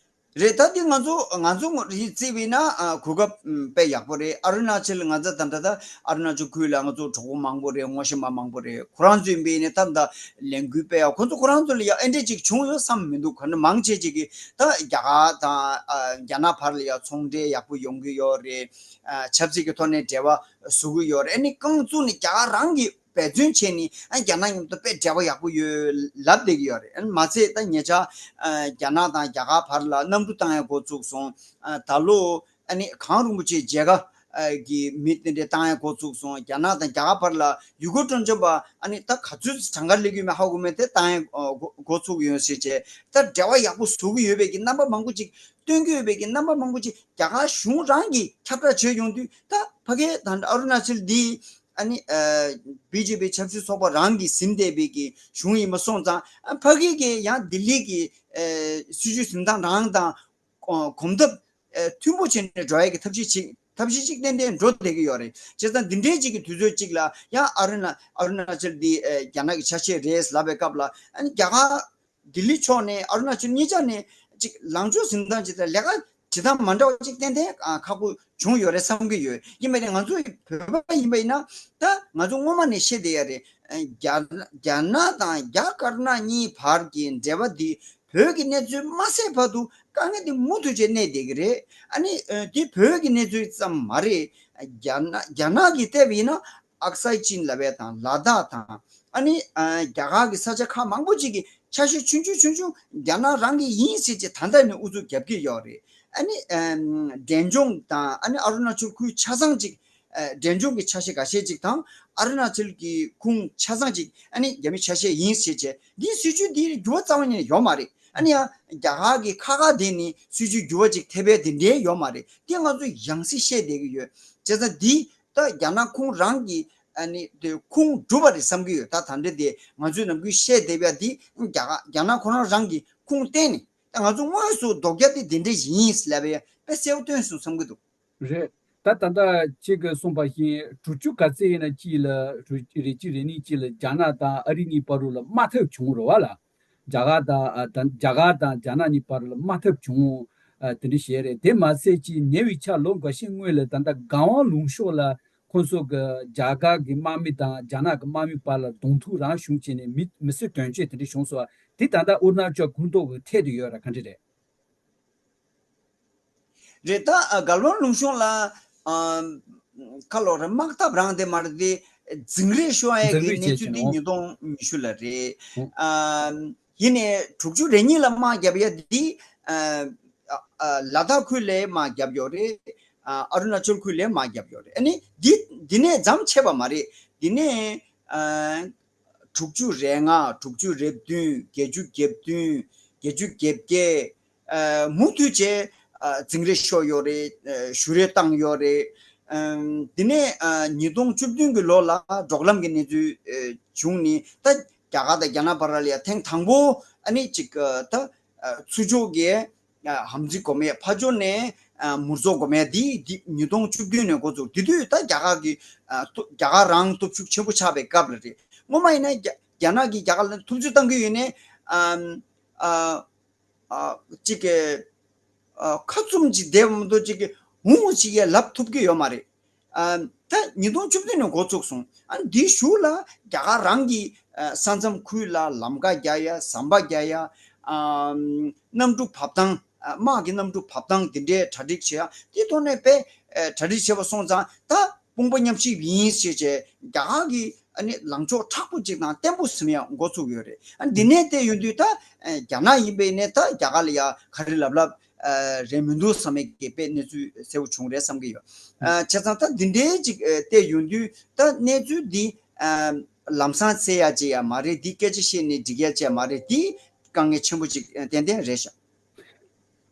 རེད། ད་འདི་ང་ཚོ་ང་ཚོ་ངོས་ནས་བརྩིས་པ་ཡིན་ན་ཨ་གོ་སྐབས་ཨམ་དཔེ་ཡག་པོ་རེད། ཨ་རུ་ན་ཅལ་ང་ཚོ་ད་ལྟ་ད་ཨ་རུ་ན་ཅལ་ཁུལ་ལ་ང་ཚོ་གྲོགས་པོ་མང་པོ་རེད། ངོ་ཤེས་པ་མང་པོ་རེད། ཁོ་རང་ཚོ་ཡིན་པ་ཡིན་ནའི་ད་ལྟ་ལས་འགུལ་སྤེལ་ཡ། ཁོ་ཚོ་ཁོ་རང་ཚོ་ལ་ཡ་ཨེ་འདྲས་ཅིག་བྱུང་ཡོད་བསམ་མི་འདུག་ག་ནི་མང་ཆེ་ཅིག་གིས་ད་རྒྱ་གར་དང་ཨ་རྒྱ་ནག་བར་ལ་ཡ་ཚོང་འབྲེལ་ཡག་པོ་ཡོང་གི་ཡོད་རེད། ཨ་ཆབ་སྲིད་ཀྱི་ཐོག་ནས་འབྲེལ་བ་བཟོ་གི་ཡོད་རེད། ཨ་ནི་རྐང་བཙུགས་ནས་རྒྱ་གར་རང་གི་འབད་བརྩོན་བྱས་ནས་ཨ་རྒྱ་ནག་མཉམ་དུ་དཔེ་འབྲེལ་བ་ཡག་པོ་ཡོད་ལབ་བསྡད་ཀྱི་ཡོད་རེད། ཨ་ནི་མ་ཚད་ད་ཉེ་ཆར་ཨ་རྒྱ་ནག་དང་རྒྱ་གར་བར་ལ་གནམ་གྲུ་བཏང་ཡ་འགོ་བཙུགས་སོང་། ཨ་ད་ལོ་ཨ་ནི་གངས་རིན་པོ་ཆེའི་མཇལ་ཁ་ཨ་གི་མི་དེ་འདྲས་བཏང་ཡ་འགོ་བཙུགས་སོང་། རྒྱ་ནག་དང་རྒྱ་གར་བར་ལ་ཡུལ་སྐོར་སྤྲོ་འཆམ་པ་ཨ་ནི་ད་ག་ཚོད་གྲངས་ཀ་སླེབས་ཀྱི་མེད་ཧ་གོ་མེད་དེ་བཏང་ཡ་ཨ་འགོ་འགོ་ཚུགས་ཡོད་ཟེར་བྱས། ད་འབྲེལ་བ་ཡག་པོ་བཟོ་གི་ཡོད་པའི་གི་རྣམ་པ་མང་པོ་ཅིག་སྟོན་གྱི་ཡོད་པའི་གི་རྣམ་པ་མང་པོ་ཅིག་རྒྱ་གར་གཞུང་རང་གིས་ཁྱབ་བསྒྲགས་བྱས་ཡོང་དུས། ད་ཕ་གིའི་ད་ཨ་རུ་ན་ཅལ་འདི་ཨ་ནི་ཨ་བི་ཇེ་པི་ཆབ་སྲིད་ཚོགས་པ་རང་གིས་ཟིན་བསྡད་པའི་གི་གཞུང་ཡིན་པ་སོང་ཙང་། ཨ་ཕ་གི་གི་ཡང་ལྡི་ལི་གི་ཨ་སྲིད་ཇུས་འཛིན་སྟངས་རང་དང་གོ་གོམ་སྟབས་ཨ་མཐུན་པོ་བྱས་ནས་འགྲོ་ཡ་གི་ཐབས་ཤེས་ཅིག་ཐབས་ཤེས་ཅིག་ཏན་ཏན་འགྲོ་བསྡད་ཀྱི་ཡོད་རེད། བྱས་ཙང་འདི་འདྲའི་ཅིག་གི་དུས་ཚོད་ཅིག་ལ་ཡང་ཨ་རུ་ན་ཨ་རུ་ན་ཅལ་འདི་ཨ་རྒྱ་ནག་གི་ཆ་ཤས་རེད་ལབ་པའི་སྐབས་ལ། ཨ་ནི་རྒྱ་གར་ལྡི་ལི་ཕྱོགས་ནས་ཨ་རུ་ན་ཅལ་གཉིས་ཆ་ནས་ཅིག་ལངས་ཕྱོགས་འཛིན་སྟངས་ཅིག་དང་ལས་ཀ་བྱེད་སྟངས་མ་འདྲ་བ་ཅིག་ཏན་ཏན་ཨ་ཁག་པོ་བྱུང་ཡོད་རེད་བསམ་གྱི་ཡོད། ཡིན་པ་ནི་ང་ཚོ་བོད་པ་ཡིན་པ་ཡིན་ན་ད་ང་ཚོ་སྔོན་མ་ནས་བཤད་བསྡད་ཡ་རེད། ཨ་རྒྱ་རྒྱ་ནག་དང་རྒྱ་དཀར་ནག་གཉིས་བར་གྱི་འབྲེལ་བ་འདི་བོད་ཀྱི་གནས་ཚུལ་མ་སེལ་བར་དུ་དཀའ་ངལ་འདི་མུ་མཐུད་བྱས་གནས་བསྡད་ཀྱི་རེད། ཨ་ནི་ཨ་འདི་བོད་ཀྱི་གནས་ཚུལ་ཙམ་མ་རེད། རྒྱ་ནག་རྒྱ་ནག་གིས་བལྟས་པ་ཡིན་ན་ཨག་སའི་ཅིན་ལབ་པ་དང་ལ་དྭགས་དང་། ཨ་ནི་ཨ་རྒྱ་གར་གྱི་ས་ཆ་ཁག་མང་པོ་ཅིག་གི་ ཆ་ཤས་ཆུང་ཆུང་ཆུང་ཆུང་རྒྱ་ནག་རང་གི་ཡིན་ཟེར་ཅིག་ད་ལྟ་ནས་ཨུ་ཚུགས་རྒྱབ་ཀྱི་ཡོད་རེད། ཨ་ནི་ཨམ་འབྲས་ལྗོངས་དང་ཨ་ནི་ཨ་རུ་ན་ཅལ་ཁུལ་ཆ་ཚང་ཅིག་ཨ་འབྲས་ལྗོངས་ཀྱི་ཆ་ཤས་འགའ་ཤས་ཅིག་དང་ཨ་རུ་ན་ཅལ་གྱི་ཁུངས་ཆ་ཚང་ཅིག་ཨ་ནི་རྒྱ་མི་ཆ་ཤས་ཡིན་ཟེར་བྱས་འདིའི་སྲིད་ཇུས་འདི་འགྱུར་བ་རྩ་བ་ཉིད་ནས་ཡོད་མ་རེད། ཨ་ནི་ཡང་རྒྱ་གར་གྱི་ཁ་ཁ་དེ་ནི་སྲིད་ཇུས་འགྱུར་བ་ཅིག་ཐེབས་པའི་དེ་འདྲའི་ཡོད་མ་རེད། དེ་ང་ཚོ་ཡང་སེ་བཤད་བསྡད་ཀྱི་ཡོད། བྱས་ཙང་འདི་ད་རྒྱ་ནག་ཁོང་རང་གི་ཨ་ནི་དེ་ཁུངས་གྲུབ་པ་རེད་བསམ་གྱི་ཡོད། ད་ད་འདྲ་དེ་ང་ཚོས་ནམ་རྒྱུན་བཤད་བསྡད་པ་འདི་རྒྱ་གར་རྒྱ་ནག་ཁོ་རང་རང་གི་ཁུངས་བསྟན་ནས་ད་ང་ཚོ་དངོས་སུ་ལྡོག་རྒྱ་དེ་འདི་འདྲ་ཡིན་ལབ་པའི་དཔེ་གསལ་པོ་སྟོན་སོང་བསམ་གྱི་འདུག་རེད། ད་ད་ལྟ་གཅིག་གིས་གསུངས་པ་བཞིན་དྲུག་ཅུ་ག་ཚོད་ཡིན་ན་གཅིག་ལ་རེ་གཅིག་རེ་གཉིས་གཅིག་ལ་རྒྱ་ནག་དང་ཨ་རི་གཉིས་བར་དུ་ལ་དམག་འཐབ་བྱུང་རེད་བ་ལ། རྒྱ་གར་དང་ཨ་ད་རྒྱ་གར་དང་རྒྱ་ནག་གཉིས་བར་ལ་དམག་འཐབ་བྱུང་། ཨ་དེ་འདྲ་བྱས་རེད། དེ་མ་ཟད་ཀྱི་ཉེ་བའི་ཆར་ལོ་འགའ་ཤས་སྔོན་ལ་ད་ལྟ་གངས་དབང་ལུང་གཤོང་ལ་ཁོང་ཚོ་གི་རྒྱ་གར་གྱི་དམག་མི་དང་རྒྱ་ནག་གི་དམག་མི་བར་ལ་གདོང་ཐུག་རང་བྱུང་བྱས་ནས་མི་མི་གསོད་དོན་གཅོད་དེ་འདྲ་བྱུང་སོང་བ་དེ་ད་ལྟ་ཨུ་རུ་ན་ཅལ་ཁོངས་གཏོགས་ཀྱི་ཐད་དུ་ཡོད་ར་ག་འདྲ་རེད། རེད། ད་ཨ་གངས་དབང་ལུང་གཤོང་ལ་ཨ་ཁ་ལོ་རེ་དམག་འཐབ་རང་དེ་མ་རེད་དེ་འཛིང་རེས་ཤོར་ཡ་འཛིང་གི་རེས་གནས་བྱས་ཚུལ་བྱས་འདི་ནོ། ཉིས་སྟོང་ཉི་ཤུ་ལ་རེད། ཨོ། ཨ་ཡིན་ནའི་དྲུག་ཅུ་རེ་གཉིས་ལ་དམག་བརྒྱབ་ཡ་འདི་ཨ་ཨ་ལ་དྭགས་ཁུལ་ལ་དམག་བརྒྱབ་ཡོད་རེད། ཨ་ཨ་རུ་ན་ཅལ་ཁུལ་ལ་དམག་བརྒྱབ་ཡོད་རེད། ཨ་ནི་འདི་འདི་ནས་མཚམས་ཆད་པ་མ་རེད། འདི་ནས་ཨ་དྲུག་ཅུ་རེ་ལྔ། དྲུག་ཅུ་རེ་བདུན། བརྒྱད་ཅུ་གྱ་བདུན། བརྒྱད་ཅུ་གྱ་བརྒྱད། ཨ་མུ་མཐུད་བྱས་ཨ་འཛིང་རེས་ཤོར་ཡོད་རེད། ཨ་ཞུ་རེས་བཏང་ཡོད་རེད། ཨམ་དེ་ནས་ཨ་ཉིས་སྟོང་བཅུ་བདུན་གྱི་ལོ་ལ་འབྲོག་ལམ་གྱི་གནས་ཚུལ་ཨ་བྱུང་ནས་ད་རྒྱ་གར་དང་རྒྱ་ནག་བར་ལ་ཡ་ཐེངས་དང་པོ་ཨ་ནི་ཅིག་ཨ་ད་ཨ་ཚུར་ཕྱོགས་ཀྱི་ཨ་ཧམ་འཛིང་སྒོ་མེད། ཕར་ཕྱོགས་ནས་ཨ་མུར་ཚོགས་སྒོ་མེད་འདི་འདི་ཉིས་སྟོང་བཅུ་བདུན་ནས་འགོ་བཙུགས། དེ་དུས་ད་རྒྱ་གར་གྱི་ཨ་ཐུ་རྒྱ་གར་རང་སྟོབས་ཤུགས་ཆེན་པོ་ཆགས་པའི་སྐབས་ལ་རེད། སྔོན་མ་ཡིན་ན་རྒྱ་རྒྱ་ནག་གིས་རྒྱ་གར་ལ་འཐབ་རྩོད་བཏང་གི་ཡོད་ནའི་ཨམ་ཨ་ཨ་གཅིག་གི་ཨ་ཁ་བཙུམ་གཅིག་བསྡད་པ་མ་གཏོགས་གཅིག་གི་འུང་གཅིག་ཡ་ལབ་ཐུབ་ཀྱི་ཡོད་མ་རེད། ཨ་ད་ཉིས་སྟོང་བཅུ་བདུན་ནས་འགོ་ཚུགས་སོང་། ཨ་ནི་འདིའི་གཞུག་ལ་རྒྱ་གར་རང་གི་ཨ་ས་མཚམས་ཁུལ་ལ་ལམ་ཁ་རྒྱག་ཡ། ཟམ་པ་རྒྱག་ཡ། ཨ་གནམ་གྲུ་བབས་སྟངས། ཨ་དམག་གི་གནམ་གྲུ་བབས་སྟངས་འདི་འདྲའི་གྲ་སྒྲིག་བྱེད་ཡ། དེ་ཐོག་ནས་དཔེ་ཨ་གྲ་སྒྲིག་བྱས་པ་སོང་ཙང་ད་དཔུང་པ་མཉམ་གཤིབ་ཡིན་ཞེས་བྱས་རྒྱ་གར་གྱི་ཨ་ནི་ལངས་ཕྱོགས་མཁྲེགས་པོ་གཅིག་དང་བརྟན་པོ་ཟིན་ཡ་འགོ་ཚུགས་ཡོད་རེད། ཨ་འདི་ནས་བལྟས་ཡོང་དུས་ད་ཨ་རྒྱ་ནག་ཡིན་པའི་ནས་ད་རྒྱ་གར་ལ་ཡ་ག་རེ་ལབ་ལབ་ཨ་རེད་མི་འདུག་བསམ་མེད་ཀྱི་དཔེ་གནས་ཚུལ་གསལ་པོ་བྱུང་རེད་བསམ་གྱི་ཡོད། ཨ་བྱས་ཙང་ད་འདི་འདྲའི་ཅིག་ཨ་བལྟས་ཡོང་དུས་ད་གནས་ཚུལ་འདི་ཨ་ལམ་སང་སེལ་ཡ་ཅིག་ཡ་མ་རེད། འདི་སྐད་ཆ་བཤད་ནས་འགྲིག་ཡ་ཅིག་ཡ་མ་རེད། འདི་དཀའ་ངལ་ཆེན་པོ་ཅིག་ཨ་ཏན་ཏན་རེད་ཤག་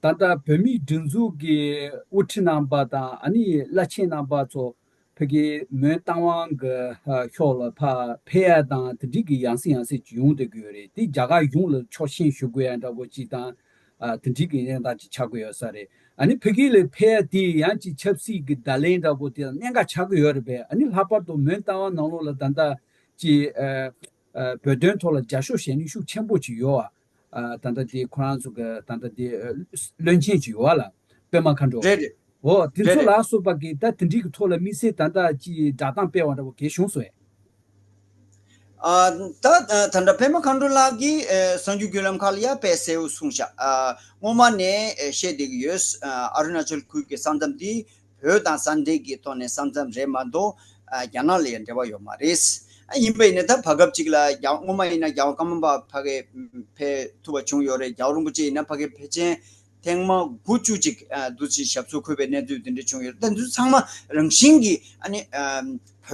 ད་ལྟ་བོད་མིའི་སྒྲིག་འཛུགས་ཀྱི་དབུ་ཁྲིད་རྣམ་པ་དང་ཨ་ནི་བླ་ཆེན་རྣམ་པ་ཚོ་ཕ་གི་མོན་རྟ་དབང་གི་ཨ་ཕྱོགས་ལ་ཕར་ཕེབས་ཡ་དང་དེ་འདྲའི་གི་ཡང་སེ་ཡང་སེ་ཅིག་ཡོང་བསྡད་ཀྱི་ཡོད་རེད། དེ་རྒྱ་གར་གཞུང་ལ་ཕྱོགས་ཞེན་ཞུ་དགོས་ཡ་འདྲ་པོ་ཅིག་དང་ཨ་དེ་འདྲའི་གི་གནས་སྟངས་ཅིག་ཆགས་ཀྱི་ཡོད་ས་རེད། ཨ་ནི་ཕ་གི་ལ་ཕེབས་ཡ་དེ་ཡང་ཅིག་ཆབ་སྲིད་ཀྱི་བརྡ་ལན་འདྲ་པོ་དེ་ལ་གནད་འགག་ཆགས་ཀྱི་ཡོད་རེད་པས། ཨ་ནི་ལྷག་པར་དུ་མོན་རྟ་དབང་ནང་ལོགས་ལ་ད་ལྟ་ཅིག་ཨ་ཨ་བོད་དོན་ཐོག་ལ་རྒྱབ་སྐྱོར་བྱེད་མཁན་ཤུགས་ཆེན་པོ་ཅིག་ཡོད་ཨ། ཨ་ད་ལྟ་དེ་ཁོ་རང་ཚོ་གི་ད་ལྟ་དེ་ཨ་བློན་ཆེན་ཅིག་ཡོད་ཨ་ལ། པད་མ་མཁའ་འགྲོ། རེད་རེད། འོ་དེ་རེད་ཚོ་རེད། ལ་སོགས་པ་གི་ད་དེ་འདྲའི་གི་ཐོག་ལ་དམིགས་བསལ་ད་ལྟ་ཅིག་བསྒྲགས་གཏམ་སྤེལ་བ་འདྲ་བོ་གལ་བྱུང་སོང་ཨེ། ཨ་ད་ད་ལྟ་པད་མ་མཁའ་འགྲོ་ལགས་ཀྱིས་ཨ་གསར་འགྱུར་བརྒྱུད་ལམ་ཁག་ལ་ཡང་དཔེ་གསལ་པོ་གསུངས་ཤག་ཨ་སྔོན་མ་ནས་ཨ་བཤད་བསྡད་ཀྱི་ཡོད། ཨ་ཨ་རུ་ན་ཅལ་ཁུལ་གྱི་ས་མཚམས་འདི་བོད་དང་ས་འབྲེལ་གྱི་ཐོག་ནས་ས་མཚམས་རེད་མ་གཏོགས་ཨ་རྒྱ་ནག་ལ་ཡང་འབྲེལ་བ་ཡོད་མ་རེད། ཨ་ཡིན་པ་ཡིན་ན་ད་བར་སྐབས་ཅིག་ལ་རྒྱལ་བ་སྔོན་མ་ཡིན་ན་རྒྱལ་བ་ཀརྨ་པ་ཕ་གི་ཕེབས་ཐུབ་པ་བྱུང་ཡོད་རེད། རྒྱལ་བ་རིན་པོ་ཆེ་ཡིན་ན་ཕ་གི་ཕེབས་ཆེན་ཐེངས་མ་དགུ་བཅུ་ཅིག་ཨ་འདུ་བྱེད་ཞབས་སོར་འཁོད་པའི་གནས་ཚུལ་དེ་འདྲ་བྱུང་ཡོད། ད་འདི་ཚོ་ཚང་མ་རང་བཞིན་གྱིས་ཨ་ནི་ཨ་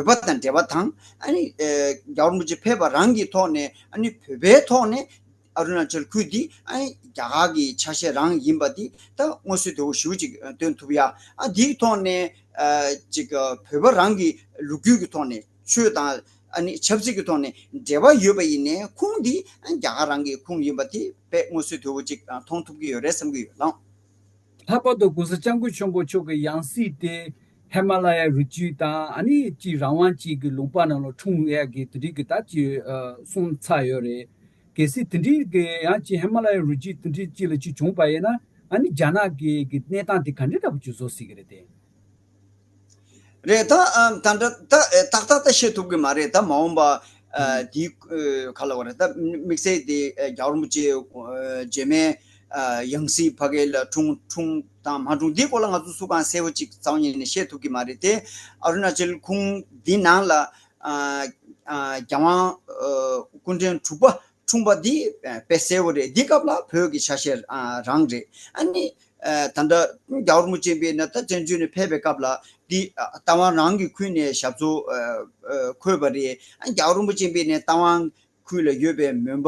བོད་པ་དང་འབྲེལ་བ་དང་ཨ་ནི་ཨ་རྒྱལ་བ་རིན་པོ་ཆེ་ཕེབས་པ་རང་གི་ཐོག་ནས་ཨ་ནི་བོད་པའི་ཐོག་ནས་ཨ་རུ་ན་ཅལ་ཁུལ་འདི་ཨ་ནི་རྒྱ་གར་གྱི་ཆ་ཤས་རང་ཡིན་པ་འདི་ད་མངོན་གསལ་དོད་པོ་ཞེ་པོ་ཅིག་སྟོན་ཐུབ་ཡ། ཨ་འདིའི་ཐོག་ནས་ཨ་ཅིག་བོད་པ་རང་གི་ལོ་རྒྱུས་ཀྱི་ཐོག་ནས་ཆོས་དང་ཨ་ནི་ཆབ་སྲིད་ཀྱི་ཐོག་ནས་འབྲེལ་བ་ཡོད་པ་ཡིན་ནའི་ཁུངས་འདི་ཨ་རྒྱ་གར་རང་གི་ཁུངས་ཡིན་པ་དེ་དཔེ་མངོན་གསལ་དོད་པོ་ཅིག་མཐོང་ཐུབ་ཀྱི་ཡོད་རེད་བསམ་གྱི་ཡོད་ལགས། ལྷག་པར་དུ་༸གོང་ས་༸སྐྱབས་མགོན་ཆེན་པོ་མཆོག་གི་ཡང་སྲིད་དེ་ཧི་མ་ལ་ཡའི་རི་རྒྱུད་དང་ཨ་ནི་ཅིག་རང་དབང་ཅིག་གི་ལུང་པ་ནང་ལ་འཁྲུངས་ཡས་ཀྱི་དེ་འདྲའི་གི་ད་ཅིག་ཨ་གསུངས་ཚར་ཡོད་རེད། གལ་སྲིད་དེ་འདྲའི་གི་ཡང་ཅིག་ཧི་མ་ལ་ཡའི་རི་རྒྱུད་དེ་འདྲའི་ཅིག་ལ་ཅིག་བྱུང་པ་ཡིན་ན་ཨ་ནི་རྒྱ་ནག་གི་གི་གནས་སྟངས་དེ་ག་འདྲའི་འདྲ་པོ་ཅིག་བཟོ་སྲིད་ཀྱི་རེད་དེ། རེད། ད་ཨ་ད་འདྲ་ད་ཨེ་ཏག་ཏག་ད་བཤད་ཐུབ་ཀྱི་མ་རེད། ད་མ་འོངས་པ་ཨ་ཨུམ་འདི་ཨ་ག་ལ་བ་རེད། ད་དམིགས་བསལ་དེ་ཨ་རྒྱལ་བ་རིན་པོ་ཆེ་ཨ་རྗེས་མའི་ཨ་ཡང་སྲིད་ཕ་གི་ལ་འཁྲུངས་འཁྲུངས་དང་མ་འཁྲུངས་འདིའི་སྐོར་ལ་ང་ཚོ་སུ་གང་གསལ་པོ་ཅིག་རྩ་བ་ཉིད་ནས་བཤད་ཐུབ་ཀྱི་མ་རེད་དེ། ཨ་རུ་ན་ཅལ་ཁུངས་འདི་ནང་ལ་ཨ་ཨ་རྒྱལ་དབང་ཨ་སྐུ་ཕྲེང་དྲུག་པ་ འཁྲུངས་པ་འདི་དཔེ་གསལ་བོ་རེད། འདི་སྐབས་ལ་བོད་ཀྱི་ཆ་ཤས་རང་རེད། ཨ་ནི་ད་ལྟ་རྒྱལ་བ་རིན་པོ་ཆེ་པས་ནི་ད་བཙན་བྱོལ་ནས་ཕེབས་པའི་སྐབས་ལ་འདི་རྟ་དབང་རང་གི་ཁུལ་ནས་ཞབས་སོར་འཁོད་པ་རེད། རྒྱལ་བ་རིན་པོ་ཆེ་པས་ནི་རྟ་དབང་ཁུལ་ལ་ཡོད་པའི་མོན་པ་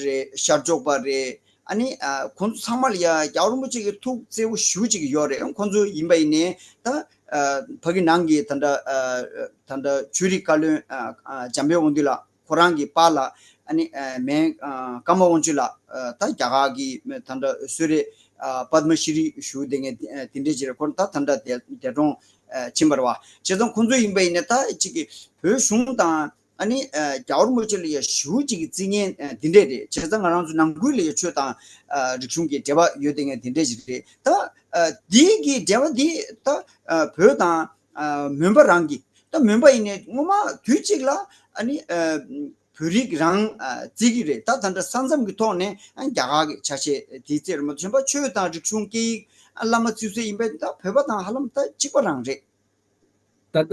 རེད། ཤར་ཕྱོགས་པ་རེད། ཨ་ནི་ཁོང་ཚོ་ཚང་མ་ལ་ཡ་རྒྱལ་བ་རིན་པོ་ཆེ་གི་ཐུགས་བརྩེ་བོ་ཞེ་པོ་ཅིག་ཡོད་རེད། ཁོང་ཚོ་ཡིན་པ་ཡིན་ནའི་ད་ཕ་གི་ནང་གི་ད་ལྟ་ད་ལྟ་ཆོས་རིག་བཀའ་བློན་འཇམ་དཔལ་དབང་འདུས་ལགས་ཁོ་རང་གི་པཱ་ལགས་ཨ་ནི་མེན་ཀརྨ་དབང་ཕྱུག་ལགས་ད་རྒྱ་གར་གི་ད་ལྟ་གསོལ་རས་པདྨ་ཤྲི་ཞུ་བསྡད་མཁན་དེ་འདྲས་ཅིག་རེད། ཁོ་ད་ད་ལྟ་འདས་གྲོངས་ཕྱིན་པ་རེད་བ། བྱས་ཙང་ཁོང་ཚོ་ཡིན་པ་ཡིན་ན་ད་གཅིག་གི་བོད་གཞུང་དང་ཨ་ནི་རྒྱལ་བ་རིན་པོ་ཆེ་ལ་ཡ་ཞེ་པོ་ཅིག་གི་རྩིས་ངན་འདི་འདྲས་རེད། བྱས་ཙང་ང་རང་ཚོ་ནང་ཁུལ་ལ་ཡ་ཆོས་དང་རིག་གཞུང་གི་འབྲེལ་བ་ཡོད་བསྡད་མཁན་འདི་འདྲས་ཅིག་རེད། ད་འདི་གི་འབྲེལ་བ་འདི་ད་བོད་དང་མོན་པ་རང་གི་ད་མོན་པ་ཡིན་ནའི་སྔོན་མ་དུས་གཅིག་ལ་ཨ་ནི་བོད་རིགས་རང་བརྩི་གི་རེད། ད་ད་ལྟ་ས་མཚམས་ཀྱི་ཐོག་ནས་རྒྱ་གར་གྱི་ཆ་ཤས་དེ་བརྩི་རེད་མ་གཏོགས་གཞན་པ་ཆོས་དང་རིག་གཞུང་སྐད་ཡིག་བླ་མ་བརྩི་སྲོལ་ཡིན་པས་ད་བོད་པ་དང་ཧ་ལམ་ད་གཅིག་པ་རང་རེད། ད་ལྟ་